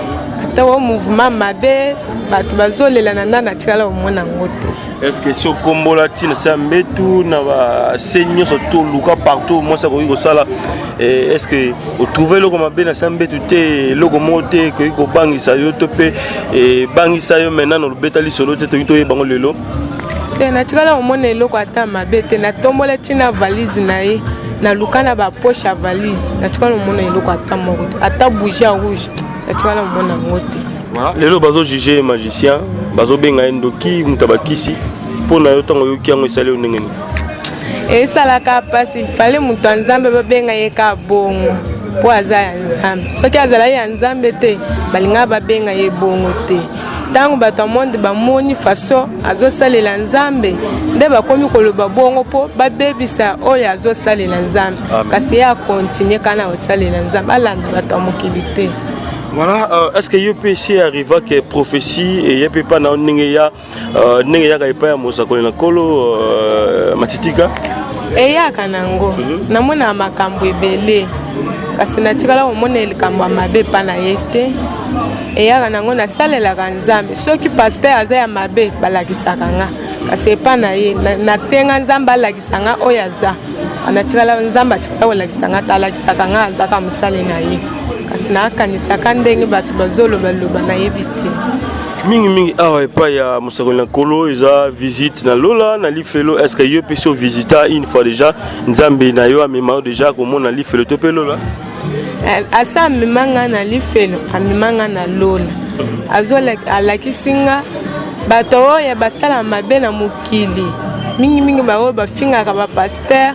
ata wa mouvement mabe, bato bazolela na ndako, natikala komona yango te. Est ce que si okombola ntina se ya mbetu na base nyonso, toluka partout mwasi akoki kosala, est ce que otrouve eloko mabe na se ya mbetu te, eloko moko te ekoki kobangisa yo to mpe ebangisa yo? Maintenant olobeta lisolo te, toki toyeba yango lelo. Te, natikala komona eloko ata mabe te. Natombola ntina valise na ye, naluka na bapoche ya valise, natikala komona eloko ata moko te, ata bougie ya rouge natikala komona yango te. Voilà. Lelo bazojuge magicien, bazobenga ye ndoki, moto abakisi. Mpo na yo, ntango oyoki yango, esali yo ndenge nini? Esalaka mpasi. Fale moto ya Nzambe babenga ye ka bongo mpo aza ya Nzambe. Soki azalaki ya Nzambe te, balingaka babenga ye bongo te. Ntango bato ya monde bamoni façon azosalela Nzambe, nde bakomi koloba bongo mpo babebisa oyo azosalela Nzambe. Kasi ye akontinue kaka na kosalela Nzambe, alanda bato ya mokili te. Voilà, est ce que yo mpe esi arriva ke prophétie eye mpe epai na yo ndenge ya ndenge eyaka epai ya mosakoli na Nkolo Matitika? Eyaka nango. Namonaka makambo ebele, kasi natikala komona likambo ya mabe epa na ye te. Eyaka nango, nasalelaka Nzambe. Soki pasteur aza ya mabe, balakisaka nga, kasi epa na ye nasenga Nzambe alakisa nga oyo aza. Natikala, Nzambe atikala kolakisa nga te. Alakisaka nga, azaka mosali na ye, kasi naakanisaka ndenge bato bazolobaloba, nayebi te. Mingimingi awa epai ya mosakoli na Nkolo eza visite na lola, na lifelo. Est ce que yo mpe si ovisita une fois déjà, Nzambe na yo amema yo déjà komona lifelo to mpe lola? Asa amema nga na lifelo, amema nga na lola, alakisi nga bato oyo basala mabe na mokili, mingimingi baoyo bafingaka bapasteur,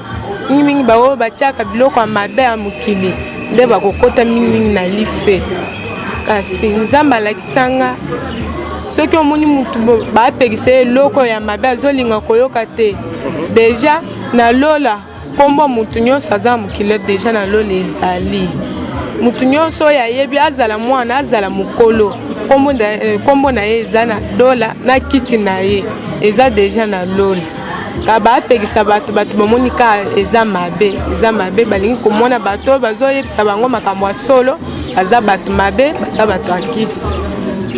mingimingi baoyo batiaka biloko ya mabe ya mokili, nde bakokota mingimingi na lifelo. Kasi Nzambe alakisa nga. Soki omoni mutu bapekisa ye eloko ya mabe, azolinga koyoka te, deja na lola nkombo mutu nyonso aza na mokili, deja na lola ezali mutu nyonso oyo ayebi, azala mwana, azala mokolo, nkombo na ye eza na lola, na kiti na ye eza deja na lola. Ka bapekisa bato, bato bamoni ka eza mabe, eza mabe. Balingi komona bato oyo bazoyebisa bango makambo ya solo baza bato mabe, baza bato ya kisi.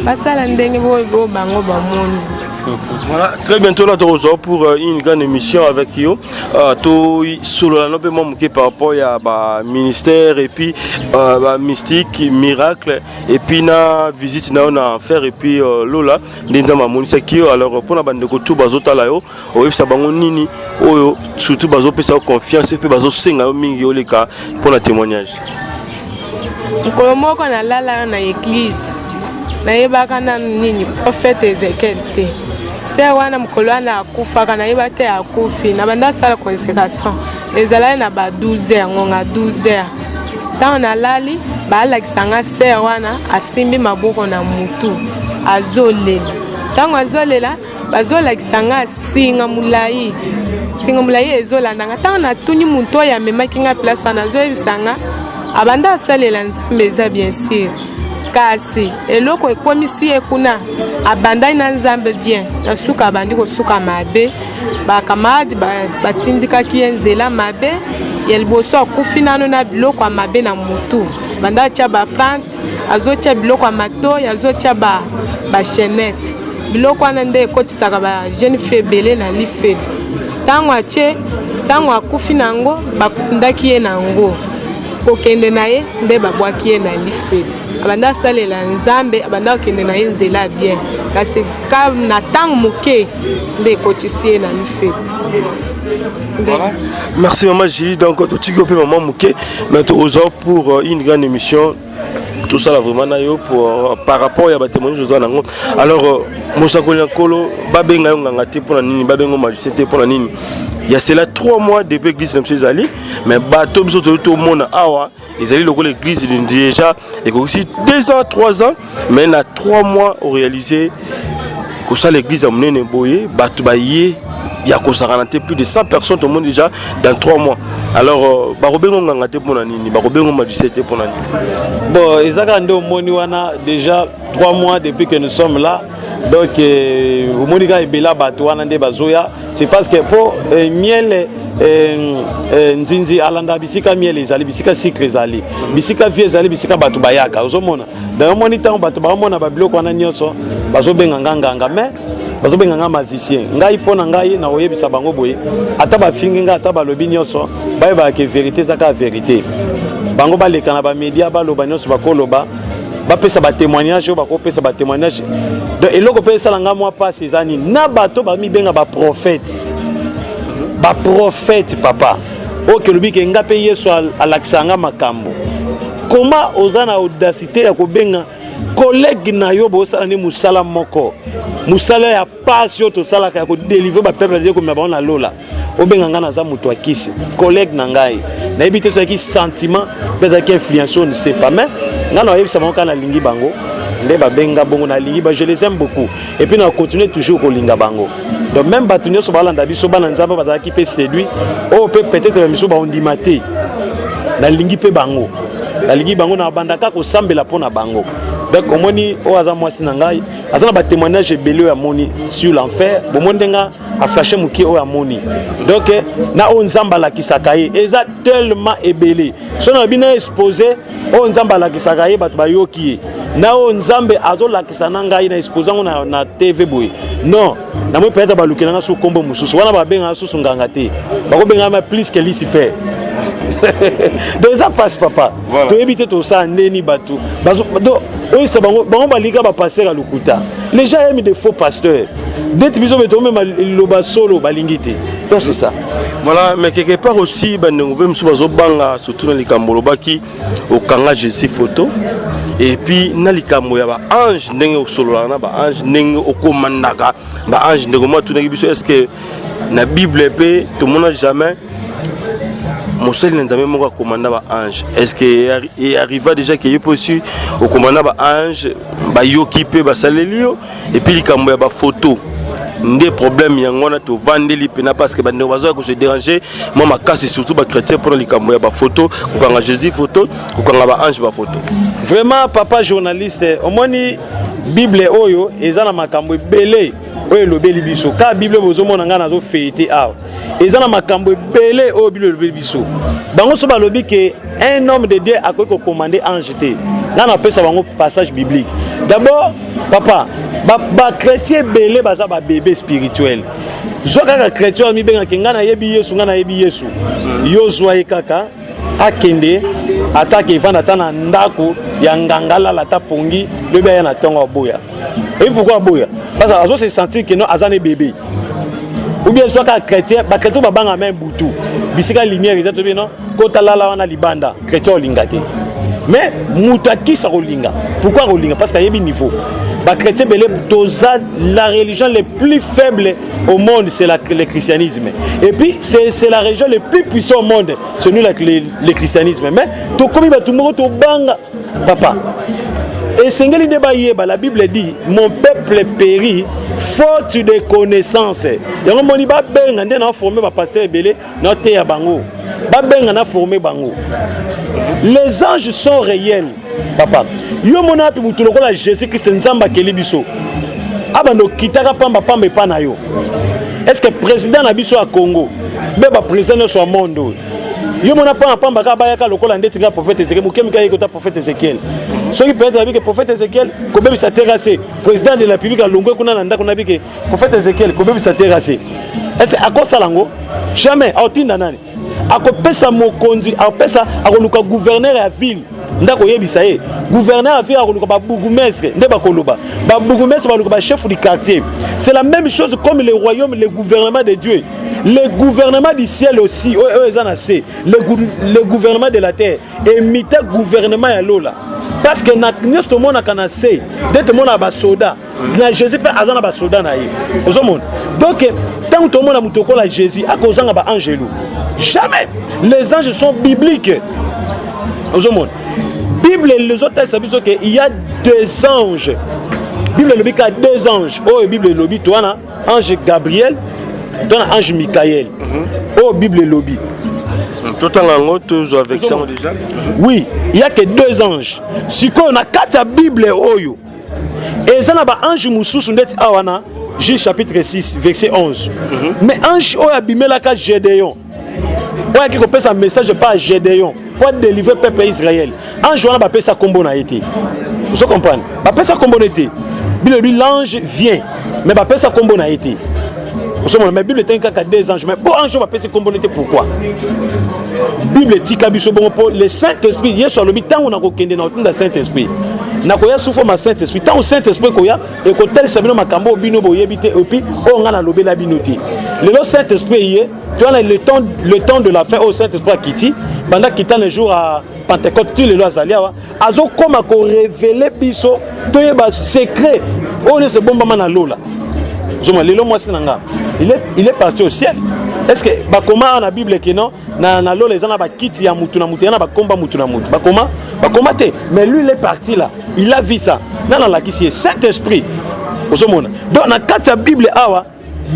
Basala ndenge oyo bango bamoni. Voilà, très bientôt là, tu pour une grande émission avec yo. To solo na pe moi par rapport ya ba ministère et puis ba mystique, miracle et puis na visite na na enfer et puis lola nde Nzambe amonisaki yo. Alors mpona bandeko tu bazotala yo, oyebisa bango nini oyo surtout bazopesa yo confiance mpe bazosenga yo mingi oleka mpona témoignage? Mokolo moko nalalaka na église, nayebaka nanu nini prophète Ezekiel te. Se wana mokolo wana akufaka, nayeba te akufi. Na banda asala consécration, ezalaki na ba 12 heures, ngonga 12 heures. Ntango nalali, baalakisa nga sœur wana asimbi maboko na mutu, azolela. Ntango azolela, bazolakisa nga singa molai, singa molai ezolanda nga. Ntango natuni motu oyo amemaki nga place wana, azoyebisa nga abanda asalela Nzambe, eza bien sûr, kasi eloko ekomisi ye kuna, abandaki na Nzambe bien, na suka abandi kosuka mabe. Bakamarade batindikaki ye nzela mabe. Ya liboso, akufi nano na biloko ya mabe na motu, banda atya bapante, azotia biloko ya matoi, azotia bachaînette ba biloko wana nde ekotisaka bajeune fille ebele na lifelo. Ntango atie, ntango akufi na yango, bakundaki ye na yango, kokende na ye nde babwaki ye na lifelo. Abanda asalela Nzambe, abanda kokende na ye nzela ya bien, kasi ka na ntango moke nde ekotisi ye na lifelo. Voilà. Merci maman Julie. Donc totiki mpe maman moke, mais tokozwa pour une grande émission, tout ça là vraiment na yo pour par rapport ya batémoignage oza nango. Alors mosakoli na Nkolo, babenga yo nganga te mpona nini? Babenga yo magicien te mpona nini? Ya cela 3 mois depuis église na biso ezali, mais bato biso toyei tomona awa ezali lokola église déjà ekokisi 2 ans, 3 ans, mais na 3 mois oréaliser kosala église ya monene boye, bato baye ya kosakana te, plus de 100 personnes tomoni déjà dans 3 mois. Alors bakobenga nganga te mpona nini? Bakobenga magicien te mpona nini? Bon, eza kaka nde omoni wana, déjà 3 mois depuis que nous sommes là. Donc omoni kaka ebela bato wana nde bazoya, c'est parce que mpo miel nzinzi alandaka bisika miel ezali, bisika sucre ezali, bisika vie ezali, bisika bato bayaka. Ozomona, donc omoni ntango bato baomona babiloko wana nyonso, bazobenga nga nganga, mais bazobenga nga magicien. Ngai, mpo na ngai, nakoyebisa bango boye: ata bafingi ngai, ata balobi nyonso, bayebaka ke vérité eza kaka vérité. Bango baleka na bamédia, baloba nyonso bakoloba, bapesa batémoignage oyo bakopesa batémoignage. Donc eloko mpe esala nga mwa mpasi eza nini? Na bato bamibenga baprophète, baprophète papa oyo kelobi ke nga mpe Yesu alakisaka nga makambo, koma oza na audacité ya kobenga collègue na yo, bosala nde mosala moko, mosala ya pasi oyo tosalaka ya kodélivrer bapeuple de komema bango na lola, obenga ngai naza moto ya kisi, collègue na ngai? Nayebi te soki sentiment mpe ezalaki influence, ne sais pas, mais ngai nayebisa bango kaka nalingi bango nde babenga bongo. Nalingi ba, je les aime beaucoup et puis na continuer toujours kolinga bango. Donc même bato nyonso balanda biso, bana Nzambe bazalaki mpe séduit oyo mpe peut-être bamiso baondima te, nalingi mpe bango, nalingi bango, na bandaka kosambela mpo na bango. Donc omoni, oyo aza mwasi na ngai, aza na batémoignage ebele oyo amoni sur l'enfer. Bomoni ndenge aflashe mokie oyo amoni, donc na oyo Nzambe alakisaka ye eza tellement ebele. So na bino expose oyo Nzambe alakisaka ye, bato bayoki ye, na oyo Nzambe azolakisa na ngai na expose yango na TV boye, non, namoni peut-être balukela nga su kombo mosusu wana, babengaka susu nganga te, bakobengaka plus que Lucifer. Donc eza mpasi papa, toyebi te tosala ndeni. Bato oyesa bango, bango balinga bapasteur ya lokuta. Les gens aiment des faux pasteurs neti biso, be tomema liloba solo, balingi te. Donc c'est ça. Voilà, mais quelque part aussi bandeko mpe mosusu bazobanga, surtout na likambo olobaki okanga Jésus photo, et puis na likambo ya baange, ndenge osololaka na baange, ndenge okomandaka baange. Ndeko moko atunaki biso: est ce que na Bible mpe tomona jamais Mosali na Nzambe moko akomanda ba ange. Est-ce que e arriva déjà que yo mpe osi okomanda ba ange, bayoki mpe basaleli yo? Et puis likambo ya bafoto nde problème yango wana tovandeli mpena, parce que bandeko bazwaka kose déranger mwa makasi, surtout bachrétien, mpona likambo ya bafoto, kokanga Jésus photo, kokanga baange bafoto. Vraiment, papa journaliste, omoni Bible oyo eza na makambo ebele oyo elobeli biso. Kaka Bible bozomona ngai nazofeuilleter awa, eza na makambo ebele oyo Bible elobeli biso. Bango so balobi ke un homme de Dieu akoki kocommander ange te, ngai napesa bango passage biblique. D'abord, papa, bachrétien ebele baza babébé spirituel. Zwa kaka chrétien oyo mibengaki ngai nayebi Yesu, ngai nayebi Yesu, yo zwa ye kaka akende, atake evanda ata na ndako ya nganga, alala ata pongi, lobi aya na ntongo, aboya. Et pourquoi aboya? Parce que azo se sentir que non, aza ne bébé. Ou bien zwa kaka chrétien, bachrétien babanga même butu, bisika lumière eza, tobi non, kotalala wana libanda, chrétien olinga te. Mais moto akisa kolinga, pourquoi kolinga? Parce que ayebi niveau. Bachrétien ebele toza la religion le plus faible au monde, c'est le christianisme. Et puis c'est la religion le plus puissante au monde, c'est nous le christianisme. Mais tokomi bato moko tobanga, papa. Esengeli nde bayeba, la Bible dit: "Mon peuple périt faute de connaissance." Yango moni babenga nde na forme bapasteur ebele, naoteya bango, babenga na forme bango. Les anges sont réels, papa. Yo mona wapi motu lokola Jésus Christ, Nzambe akeli biso, abanda okitaka pambapamba epa na yo? Est ce que président na biso ya Congo mpe baprésident nyonso ya monde oyo, yo mona pambapamba kaka bayaka lokola ndeti nga prophète Ezekiel moke moke ayeki kota prophète Ezekiel? Soki peut-être abike prophète Ezekiel kobebisa terrasse, président de la République alongwe kuna na ndako, nabike prophète Ezekiel kobebisa terrasse, est ce que akosala yango? Jamais. Aotinda nani? Akopesa mokonzi, akopesa, akoluka gouverneur ya ville nde akoyebisa ye. Gouverneur ya ville akoluka babourgmestre, nde bakoloba, babourgmestre baluka bachef du quartier. C'est la même chose comme le royaume, le gouvernement de Dieu, le gouvernement du ciel aussi oyo eza na se, le gouvernement de la terre emita gouvernement ya lola, parce que na nyonso tomonaka na se nde tomonaka basoda na Jésus mpe aza na basoda na ye. Ozomona donc ntango tomona moto okola Jésus, akozanga baangelu? Jamais. Les anges sont bibliques. Ozomona Bible ezotalisa biso ke il y a deux anges. Bible elobi kaka deux anges. Oyo Bible elobi to wana ange Gabriel to na ange Michael, oyo Bible elobi. Totanga yango, tozwa avec yango déjà. Oui, il y a que deux anges. Sikoyo na kati ya Bible oyo eza na baange mosusu, ndeti awa na Juge chapitre 6 verset 11. Mais ange oyo abimelaka Gédéon, oyo ayaki kopesa message pa ya Gédéon mpo adélivre peuple ya Israël, ange wana bapesa nkombo na ye te. Ozo comprendre? Bapesa nkombo na ye te. Bible elobi l'ange vient, mais bapesa nkombo na ye te. Ozomona, mais Bible etangi kaka deux anges, mais po ange oyo bapesi nkombo na ye te, pourquoi Bible etika biso bongo? Mpo le Saint Esprit, Yesu alobi ntango nakokende na kotinda Saint Esprit, nakoya sous forme ya Saint Esprit. Ntango Saint Esprit ekoya, ekotalisa bino makambo oyo bino boyebi te, et puis oyo ngai nalobela bino te. Lelo Saint Esprit eye, towana le temps de la fin oyo Saint Esprit akiti, banda kita na jour ya Pentecôte ti lelo azali awa, azokóma korévéler biso, toyeba secret oyo nyonso ebombama na lola. Ozomona lelo mwasi na nga, il est parti au ciel. Est ce que bakoma awa na Bible ke non, na lola eza na bakiti ya mutu na mutu, eza na bakomba mutu na mutu? Bakoma te. Mais lui, il est parti là, il a vu ça. Nana alakisi ye? Saint Esprit. Ozomona donc na kati ya Bible awa,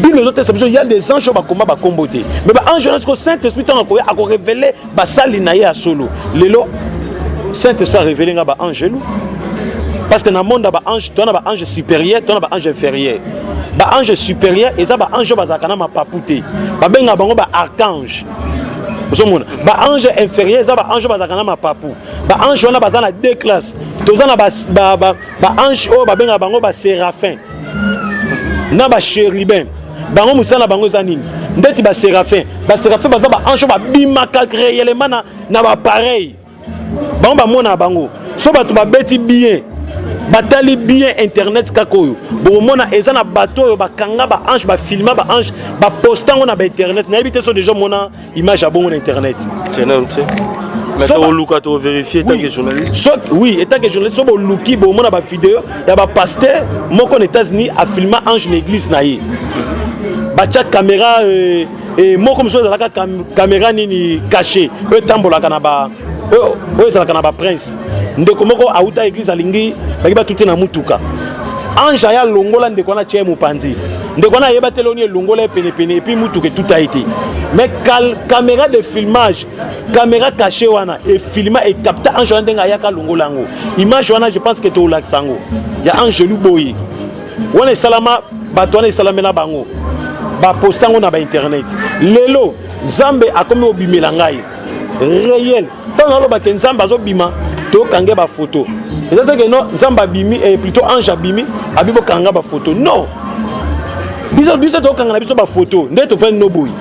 Bible ezotesa biso, ya des anges oyo bakoma bakombo te. Mais baange wana siko Saint Esprit ntango akoya, akorévéler basali na ye ya solo. Lelo Saint Esprit arévéler nga baangelu, parce que na monde ya baange, toza na baange supérieur, toza na baange inférieur. Baange supérieur eza baange oyo bazalaka na mapapu te, babengaka bango baarchange. Ozomona baange inférieur eza baange oyo bazalaka na mapapu. Baange wana baza na deux classes. Toza na baange oyo babengaka bango baséraphin na bachérubin. Bango mosala na bango eza nini? Ndeti baséraphin, baséraphin baza baange oyo babimaka réellement na bapareil. Bango bamonaka bango. So bato babeti bien, batali bien internet kaka oyo, bokomona eza na bato oyo bakanga baange, bafilma baange, baposta yango na bainternet. Nayebi te so déjà mona image ya bongo na internet. Mais toluka tovérifie tant que journaliste. So, oui, en tant que journaliste, so boluki, bomona bavideo ya bapasteur moko na États-Unis afilma ange na église na ye. Batya caméra moko mosusu ezalaka caméra nini caché, oyo etambolaka na ba oyo ezalaka na baprince. Ndeko moko auta église, alingi baki batute na mutuka, ange aya longola ndeko wana, atia ye mopanzi. Ndeko wana ayeba te loni elongola ye penepene, et puis mutuka etuta ye te. Mais caméra de filmage, caméra caché wana efilma, ecapta ange wana ndenge ayaka longola yango. Image wana, je pense que tolakisa yango ya angelu boye wana esalama. Bato wana esalamela bango, baposta yango na bainternet. Lelo Nzambe akomi kobimela ngai réel. Ntango nalobake Nzambe azobima, tokange bafoto. Eza te ke non, Nzambe abimi, plutôt ange abimi, abi bokanga bafoto. Non, biso biso tokanga na biso bafoto nde tofandi no boye,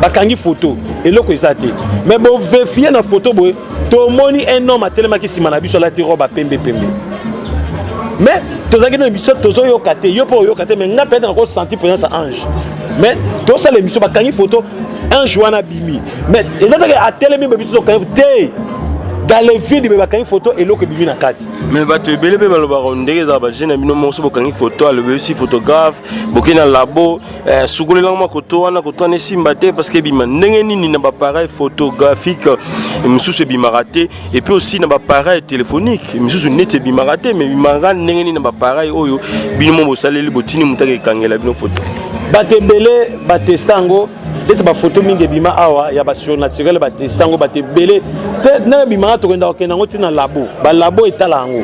bakangi foto, eloko eza te. Mais bovérifier na foto boye, tomoni un homme atelemaki nsima na biso, alati robe pembe pembe. Mais tozalaki na émission, tozoyoka te, yo mpo oyoka te, mais nga peut-être nakosentir présence ya ange. Mais tosala émission, bakangi photo, ange wana abimi, mais eza te ke atelemi boye, biso tokangi te dans le vide. Me bakangi photo, eloko ebimi na kati. Mais bato ebele mpe balobaka ndenge ezala bajeune na bino moko, so bokangi photo, alobi photographe, bokei na labo, sukolelango mwa koto wana, koto wana esimba te parce que ebima ndenge nini? Na baappareil photographique mosusu ebimaka te, et puis aussi na baappareil téléphonique misusu neti ebimaka te. Mais ebimaka ndenge nini na baappareil oyo bino mo bosaleli, botini moto aka ekangela bino photo? Bato ebele batesta yango neti bafoto mingi ebima awa ya basurnaturel. Batesta yango bato ebele te. Ndenge ebimaka, tokenda kokenda yango ntina labo. Balabo etala yango,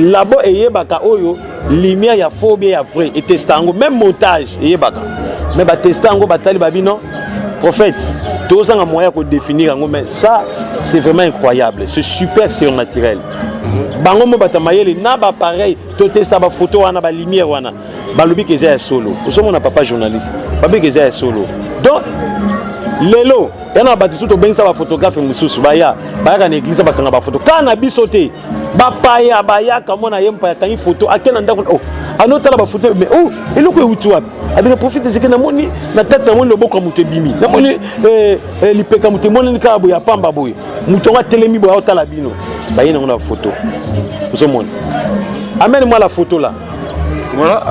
labo eyebaka oyo lumière ya faux bien ya vrai, etesta yango, même montage eyebaka. Mais batesta yango, batali babino prophète, tozanga moyen ya kodéfinir yango. Mais ça, c'est vraiment incroyable, c'est super surnaturel. Bango mo bato ya mayele na baappareil totesta bafoto wana, balumière wana, balobi ke eza ya solo. Ozomona, papa journaliste, balobi ke eza ya solo. Donc lelo ya na bato mosusu, tobengisa baphotographe mosusu, baya, bayaka na église, bakanga bafoto kaka na biso te. Bapaya bayaka, mona ye mopaya akangi foto, ake na ndako, oh, anotala bafoto, mais oh, eloko euti wapi? Abika prophète Ezeke, namoni na tete, namoni loboko ya moto ebimi, namoni lipeka moto emonani kaka boye ya pamba boye, moto yango atelemi boye, aotala bino. Baye nango na foto, ozomona. Amène moi la photo là. Voilà,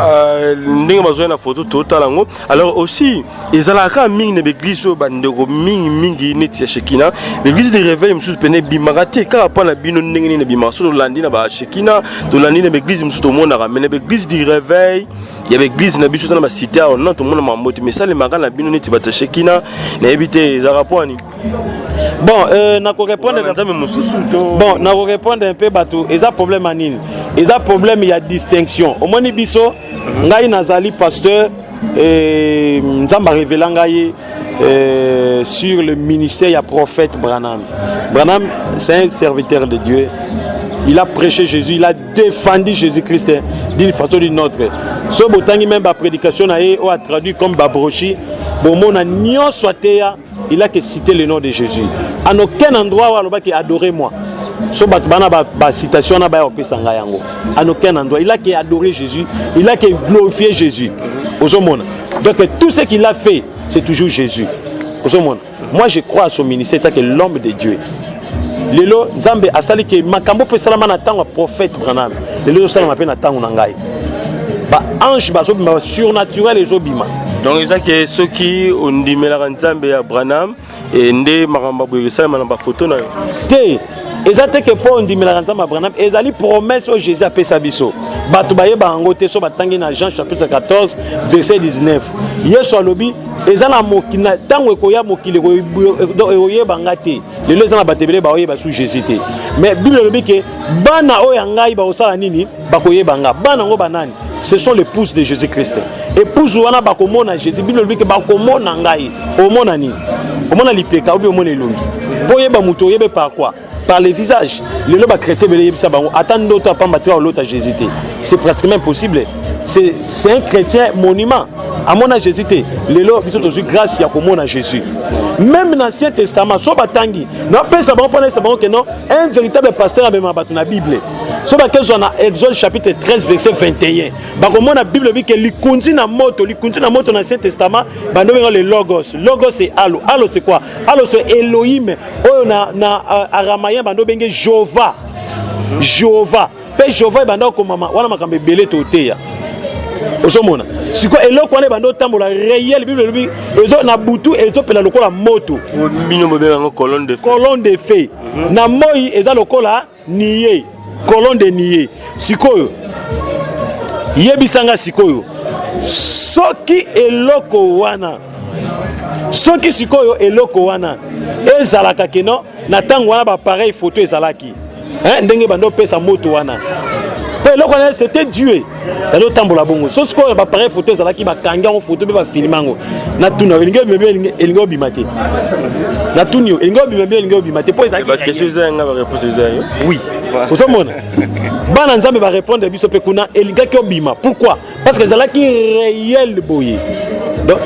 ndenge bazwai na photo, totala yango. Alors aussi ezalaka kaka mingi na baeglise oyo bandeko mingimingi neti ya Shekina, l'église de réveil mosusu pene ebimaka te kaka mpo na bino. Ndenge nini ebimaka? So tolandi na bashekina, tolandi na baeglise mosusu, tomonaka, mais na baeglise du réveil ya baeglise na biso eza na bacité awa, non, tomona mambo te. Mais esalemaka na bino neti bato ya Shekina, nayebi te ezalaka mpo ani. Bon, nakorépondre Nzambe mosusu to. Bon, nakorépondre un peu. Bato eza problème ya nini? Eza problème ya distinction. Omoni biso, ngai nazali pasteur, Nzambe arévéla ngai sur le ministère ya prophète Branham. Branham, c'est un serviteur de Dieu. Il a prêché Jésus, il a défendu Jésus-Christ d'une façon ou d'une autre. So botangi même baprédication na ye oyo atraduit comme babrochi, bomona nyonso ateya, il a que cité le nom de Jésus. En aucun endroit oyo alobaki adorez moi so bato bana bacitation wana baya kopesa ngai yango. En aucun endroit il a que adoré Jésus, il a que glorifié Jésus. Ozomona, donc tout ce qu'il a fait, c'est toujours Jésus. Ozomona, moi je crois à son ministère tant que l'homme de Dieu. Lelo Nzambe asali ke makambo mpe esalama na ntango ya prophète Branham, lelo ezosalama mpe na ntango na ngai. Baange bazobima, surnaturel ezobima. Donc eza ke soki ondimelaka Nzambe ya Branham nde makambo boye esalema na bafoto na yo? Te, eza te ke mpo ondimelaka Nzambe ya Branham. Ezali promesse oyo Jésus apesa biso. Bato bayeba yango te. So batangi na Jean chapitre 14 verset 19, Yesu alobi eza na mokili, ntango ekoya, mokili ekoyeba nga te. Lelo eza na bato ebele baoyeba su Jésus te. Mais Bible elobi ke bana oyo ya ngai bakosala nini? Bakoyeba nga. Bana yango banani? Ce sont l'épouse de Jésus Christ. Épouse wana bakomona Jésus. Bible elobi ke bakomona ngai. Omona nini? Omona lipeka obi omona elongi? Mpo oyeba moto, oyebe par quoi? Par le visage. Lelo bachrétien ebele, yebisa bango ata ndoto apamba tika olota Jésus te, c'est pratiquement impossible. C'est un chrétien monument amona Jésus te. Lelo biso tozwi grâce ya komona Jésus. Même na Ancien Testament, so batangi, napesa bango mpona yebisa bango ke non, un véritable pasteur amema bato na Bible. So bakezwa na Exode chapitre 13 verset 21, bakomona Bible ebi ke likunzi na moto, likunzi na moto. Na Ancien Testament bando benga le Logos. Logos, c'est alo. Alo, c'est quoi? Alo, c'est Elohim, oyo na aramayen bando benge Jehova. Jehova mpe Jehova ebanda komama wana. Makambo ebele toteya. Ozomona sikoyo eloko wana ebanda otambola réel. Bible elobi ezo na butu ezopela lokola moto. Bino bobenga yango colonne de feu. Colonne de feu. Na moi eza lokola nuée, colonne de nuée. Sikoyo yebisanga sikoyo, soki eloko wana, soki sikoyo eloko wana ezalaka keno na ntango wana baappareil photo ezalaki, hein, ndenge bando opesa moto wana, mpo eloko wana c'était Dieu ezotambola bongo. So sikoyo baappareil photo ezalaki, bakangi yango photo mpe bafilme yango, natuna yo, elingi obima, elingi obima te? Natuni yo, elingi obima mpe elingi obima te? Mpo ezalaki Baquestion eza yanga, baréponse eza yo. Oui, ozomona bana Nzambe barépondre biso mpe kuna, elingaki obima. Pourquoi? Parce que ezalaki réel boye. Donc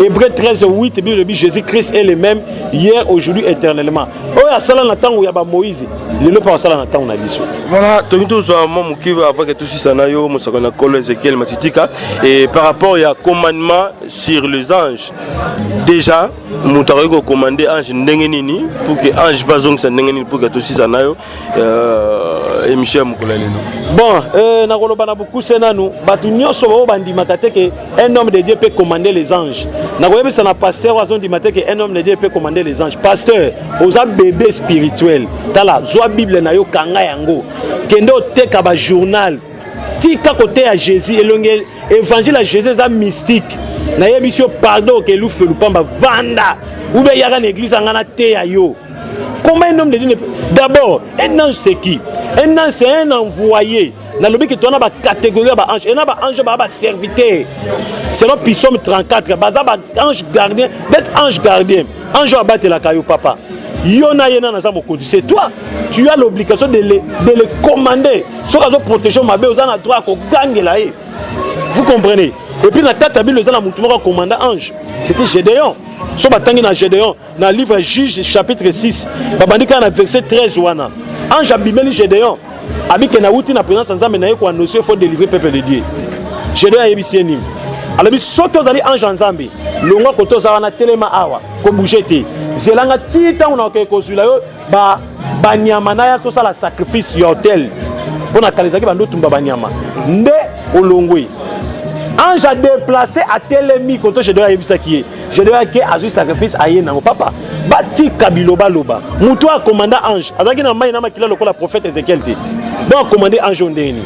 Hébreu 13 8, Bible elobi: Jésus Christ est le même hier, aujourd'hui, éternellement. Oyo asala na ntango ya bamoïse, lelo mpe asala na ntango na biso. Voilà, tolingi tozwa mwa moke avant ke tosisa na yo, mosako na Nkolo Ezekiel Matitika. Et par rapport ya commandement sur les anges, déjà moto akoki kocommander ange ndenge nini pour que ange mpe azongisa ndenge nini, pour ke tosisa na yo émission ya mokolo ya lelo? Bon, nakoloba na bokuse nanu. Bato nyonso bao bandimaka te ke un homme de Dieu peut commander les anges, nakoyebisa na pasteur oyo azondima te ke un homme de Dieu peut commander les anges: pasteur, oza bébé spirituel. Tala, zwa Bible na yo, kanga yango, kende oteka bajournal, tika koteya Jésus. Elongi évangile ya Jésus eza mystique. Nayebisi yo, pardon, oke lufelu pamba. Vanda ube yaka na église anga, nateya yo comment un homme de Dieu ne... D'abord, un ange, c'est qui? Un ange, c'est un envoyé. Nalobi ke towana bacatégorie ya baange. Ena baange baa baserviteur selon Psaume 34, baza baange gardien. Bet ange gardien, ange oyo abatelaka yo, papa, yo na ye nana aza mokonzi. C'est toi, tu as l'obligation de le commander. Soki azoprotéger mabe, oza na droit ya kogangela ye. Vous comprenez? Et puis na kati ya Bible, eza na motu moko acommanda ange, c'était Gédéon. So batangi na Gédéon na livre Juge chapitre 6, babandi kaka na verset 13 wana, ange abimeli Gédéon, abike nauti na présence ya Nzambe, na ye koannoncer il faut délivrer peuple de Dieu. Gédéon ayebisi ye nini? Alobi: soki ozali ange ya Nzambe, longwa kote oza wana, telema awa, kobouger te, zelanga ti ntango na okeke kozwila yo banyama na ya tosala sacrifice ya autel. Mpo na kala ezalaki bando otumba banyama nde olongwe. Ange adéplacer, atelemi koto Gédéon ayebisaki ye. Gédéon ake, azwi sacrifice, aye nango. Papa, batika bilobaloba. Moto oyo acommanda ange azalaki na mai na makila lokola prophète Ézéchiel te. Donc acommande ange oyo ndenge nini?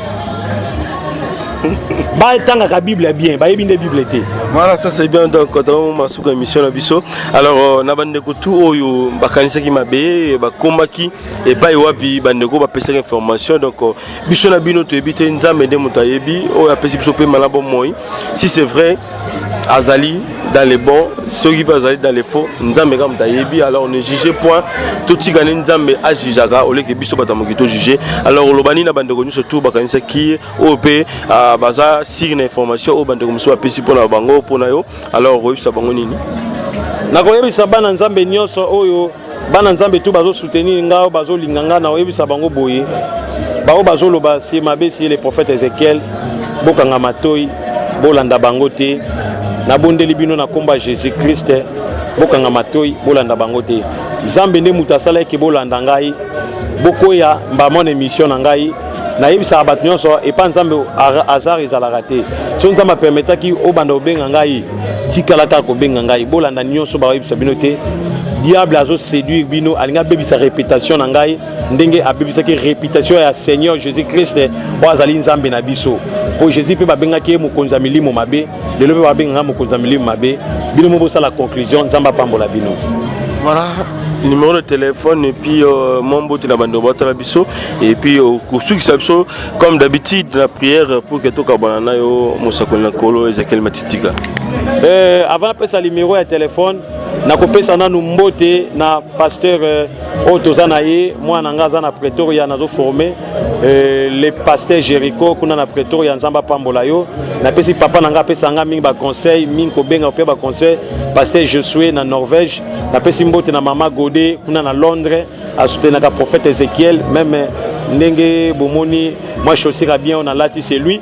Batangaka Bible bien, bayebi nde Bible te. Voilà, ça c'est bien. Donc tokomi masuka émission na biso. Alors na bandeko tu oyo bakanisaki mabe, bakomaki epai wapi, bandeko bapesaki information, donc biso na bino toyebi te. Nzambe nde moto ayebi, oyo apesi biso mpe malamu bomoi. Si c'est vrai azali dans les bons, soki mpe azali dans les faux, Nzambe kaka moto ayebi. Alors ne juge point, totika nde Nzambe ajugeaka, oleke biso bato ya mokili tojuge. Alors oloba nini na bandeko nyonso tu bakanisaki, oyo mpe baza sûr na information oyo bandeko mosusu bapesi mpona bango, mpona yo? Alors oyebisa bango nini? Nakoyebisa bana Nzambe nyonso oyo, bana Nzambe tu bazosoutenir nga, oyo bazolinga nga, nakoyebisa bango boye: bango bazoloba sie mabe sie le prophète Ézéchiel, bokanga matoi, bolanda bango te. Nabondeli bino na nkombo ya Jésus Christ, bokanga matoi, bolanda bango te. Nzambe nde moto asala eke bolanda ngai, bokoya mbamona émission na ngai. Nayebisaka bato nyonso, epa Nzambe hasard ezalaka te. So Nzambe apermettaki obanda kobenga ngai, tikala kaka kobenga ngai. Bolanda nyonso bakoyebisa bino te. Diable azoséduire bino, alingi abebisa réputation na ngai ndenge abebisaki réputation ya Seigneur Jésus Christ oyo azali Nzambe na biso. Mpo Jésus mpe babengaki ye mokonzi ya milimo mabe, lelo mpe babengaka mokonzi ya milimo mabe. Bino mo bosala conclusion. Nzambe apambola bino. Voilà, numéro de téléphone et puis mwa mbote na bandeko batala biso et puis kosukisa biso comme d'habitude na prière pour que tokabwana na yo, mosakoli na Nkolo Ezekiel Matitika. Avant napesa numéro ya téléphone, nakopesa nanu mbote na pasteur oyo toza na ye, mwana na nga aza na Pretoria, nazoforme le pasteur Jéricho kuna na Pretoria. Nzambe apambola yo. Napesi papa na nga, apesa nga mingi baconseil, mingi kobenga mpe baconseil, pasteur Josue na Norvège. Napesi mbote na mama Gode kuna na Londres, asoutenaka prophète Ézéchiel. Même ndenge bomoni mwa chaussure ya bien oyo nalati, c'est lui.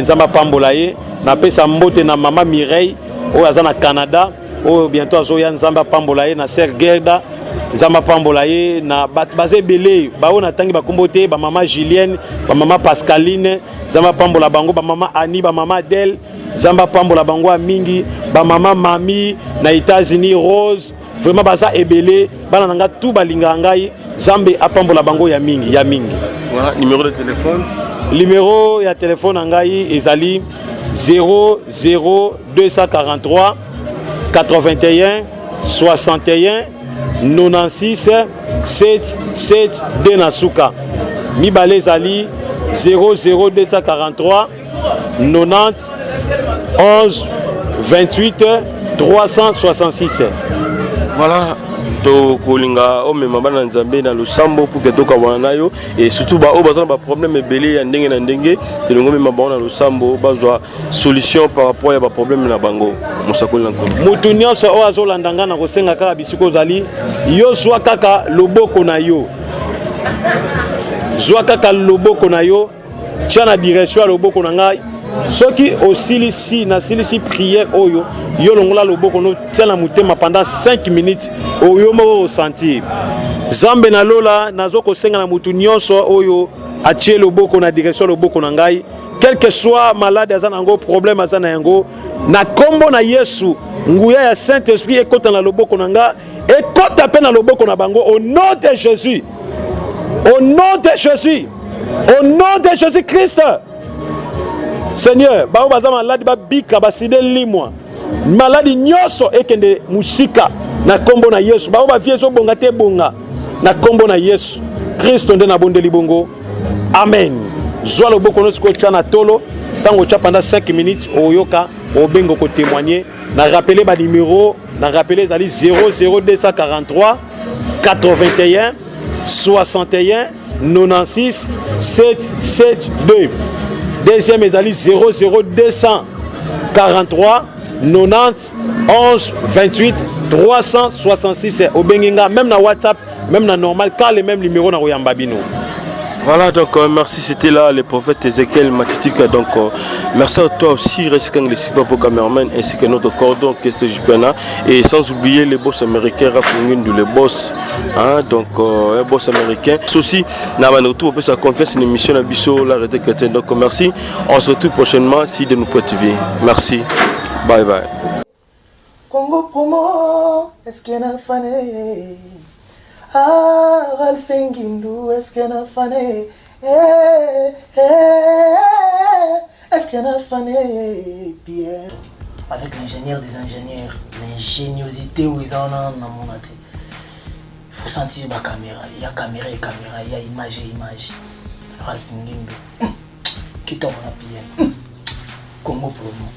Nzambe apambola ye. Napesa mbote na mama Mireille oyo aza na Canada, oyo bientôt azoya. Nzambe apambola ye. Na sœur Gerda. Nzambe apambola ye na bato baza ebele baoyo natangi bakombo te, bamama Julienne, bamama Pascaline, Nzambe apambola bango, bamama Annie, bamama Adèle, Nzambe apambola bango ya mingi, bamama Mami na États-Unis, Rose, vraiment baza ebele, bana na nga tout balingaka ngai, Nzambe apambola bango ya mingi ya mingi. Voilà, numéro de téléphone. Numéro ya téléphone na ngai ezali 00243 81 61 96 7 7 2 na suka. Mibale ezali 00243 90 11 28 366. Voilà, tokolinga omema bana nzambe na losambo pour que tokabwana na yo et surtout baoyo baza na baproblème ebele ya ndenge na ndenge, tolingi omema bango na losambo bazwa solution par rapport ya baproblème na bango. Mosakoli na Nkolo, motu nyonso oyo azolanda ngai, na kosenga kaka bisika ozali, yo zwa kaka loboko na yo, zwa kaka loboko na yo, tia na direction ya loboko na ngai. Soki osilisi, nasilisi prière oyo, yo longola loboko no, tia na motema pendant 5 minutes, oyo moko osentir Nzambe na lola. Nazo kosenga na motu nyonso oyo atie loboko na direction ya loboko na ngai, quel que soit malade aza na yango, problème aza na yango, na nkombo na Yesu, nguya ya Saint Esprit ekota na loboko na nga, ekota mpe na loboko na bango, au nom de Jésus, au nom de Jésus, au nom de Jésus Christ. Seigneur, bango baza maladi babika, basida elimwa, maladi nyonso ekende mosika na nkombo na Yesu. Bango bavie ezobonga te, ebonga na nkombo na Yesu Kristo nde nabondeli bongo, amen. Zwa loboko no sikoyo, tya na tolo. Ntango otya pendant 5 minutes, oyoka obenga kotémoigner. Na rappeler banimero, na rappeler ezali 00243 81 61 96 7 7 2. Deuxième ezali 00243 90 11 28 366. Obengi nga même na WhatsApp, même na normal, car le même numéro na koyamba bino. Voilà, donc merci, c'était là le prophète Ezekiel Matitika. Donc merci à toi aussi, Reskang, le Sipapo cameraman, ainsi que notre cordon, qui est Jupena. Et sans oublier les boss américains, Rafungindu, les boss, hein, donc un boss américain. Ceci, n'a pas retour, on peut sa confiance in l'émission, la biso, la réalité chrétienne. Donc merci, on se retrouve prochainement si de nous TV. Merci, bye bye. Congo promo, est-ce qu'il y en a fané? Ah, Ralph Ngindu, est-ce qu'il y en a fané? Eh, eh, est-ce qu'il y en a fané? Pierre. Avec l'ingénieur des ingénieurs, l'ingéniosité où ils en ont dans mon Il faut sentir la caméra. Il y a caméra et caméra, il y a image et image. Ralph Ngindu, qui tombe en PM. Congo promo.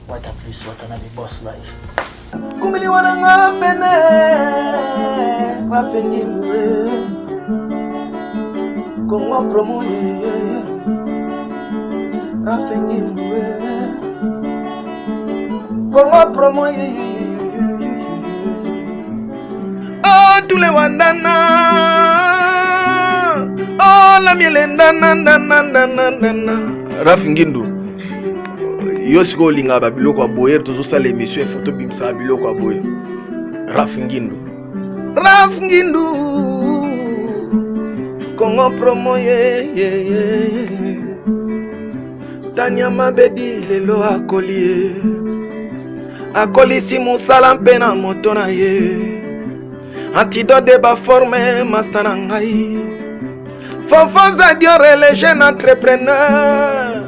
What a plus, what another boss life. Kumili wana pene Ralph Ngindu, Congo promo, Ralph Ngindu, Congo promo. Oh, tous les wandana. Oh, la miele ndana ndana ndana ndana. Ralph Ngindu, yo sikoyo olingaka babiloko ya boye, tozosala émission efo tobimisaka biloko ya boye. Ralph Ngindu, Ralph Ngindu, Congo promo ye ye ye. Tania Mabedi lelo akoli ye, akolisi mosala mpe na moto na ye. Antidote baforme master na ngai Fanfan Zadiore, le jeune entrepreneur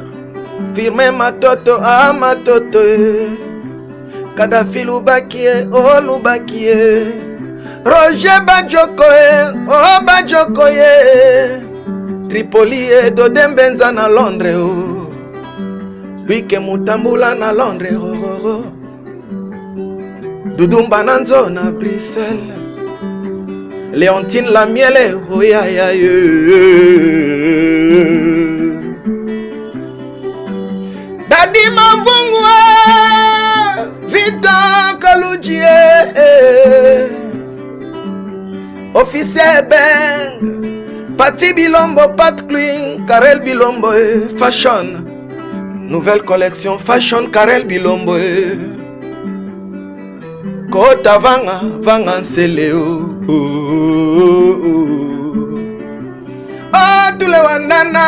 Firme Matoto a Matoto Kadafi Lubaki ye, oh Lubaki ye, Roger Bajoko ye, oh Bajoko ye, Tripoli ye, Dode Mbenza na Londres oh, Luike Mutambula na Londres oh, oh, oh. Dudumba na Nzo na Bruxelles, Léontine la miele oh ya ya ye. Dadi Mavungu, Vita Kaluji, Officier Beng, Pati Bilombo, Pat Clean, Karel Bilombo, Fashion, nouvelle collection Fashion Karel Bilombo. Kota vanga vanga nsele o oh, oh, oh. Oh, tule wanana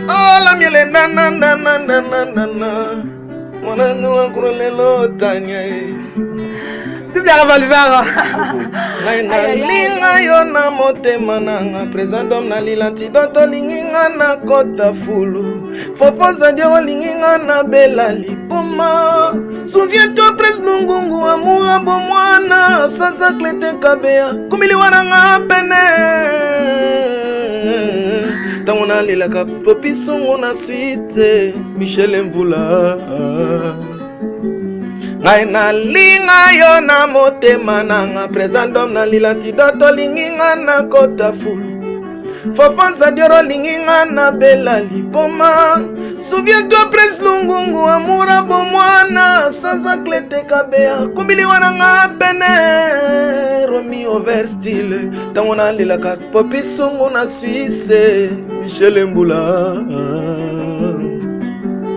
oh, la miele nana nana nana nana mwana wakuro lelo tanya e Double revolver. Ngai nalinga yo na motema nanga président homme nalila antidote olingi nga na kota fulu fofo zadio olingi nga na bela liboma souviens-toi prince lungungu amour bomwana sasa klete kabeya kumili wana nga pene ntango nalelaka popisungu na suite michel mvula ngai nalinga yo na motema nanga présent dom nalila tidoto olingi nga nakota fulu Fafa Zadior olingi nga na bela liboma Souviens-toi Prince Lungungu amoura bomwana Saza Klete Kabea kumbili wana nga pene Romy over style ntango nalelaka Popi Songo na Suisse Michel Mbula.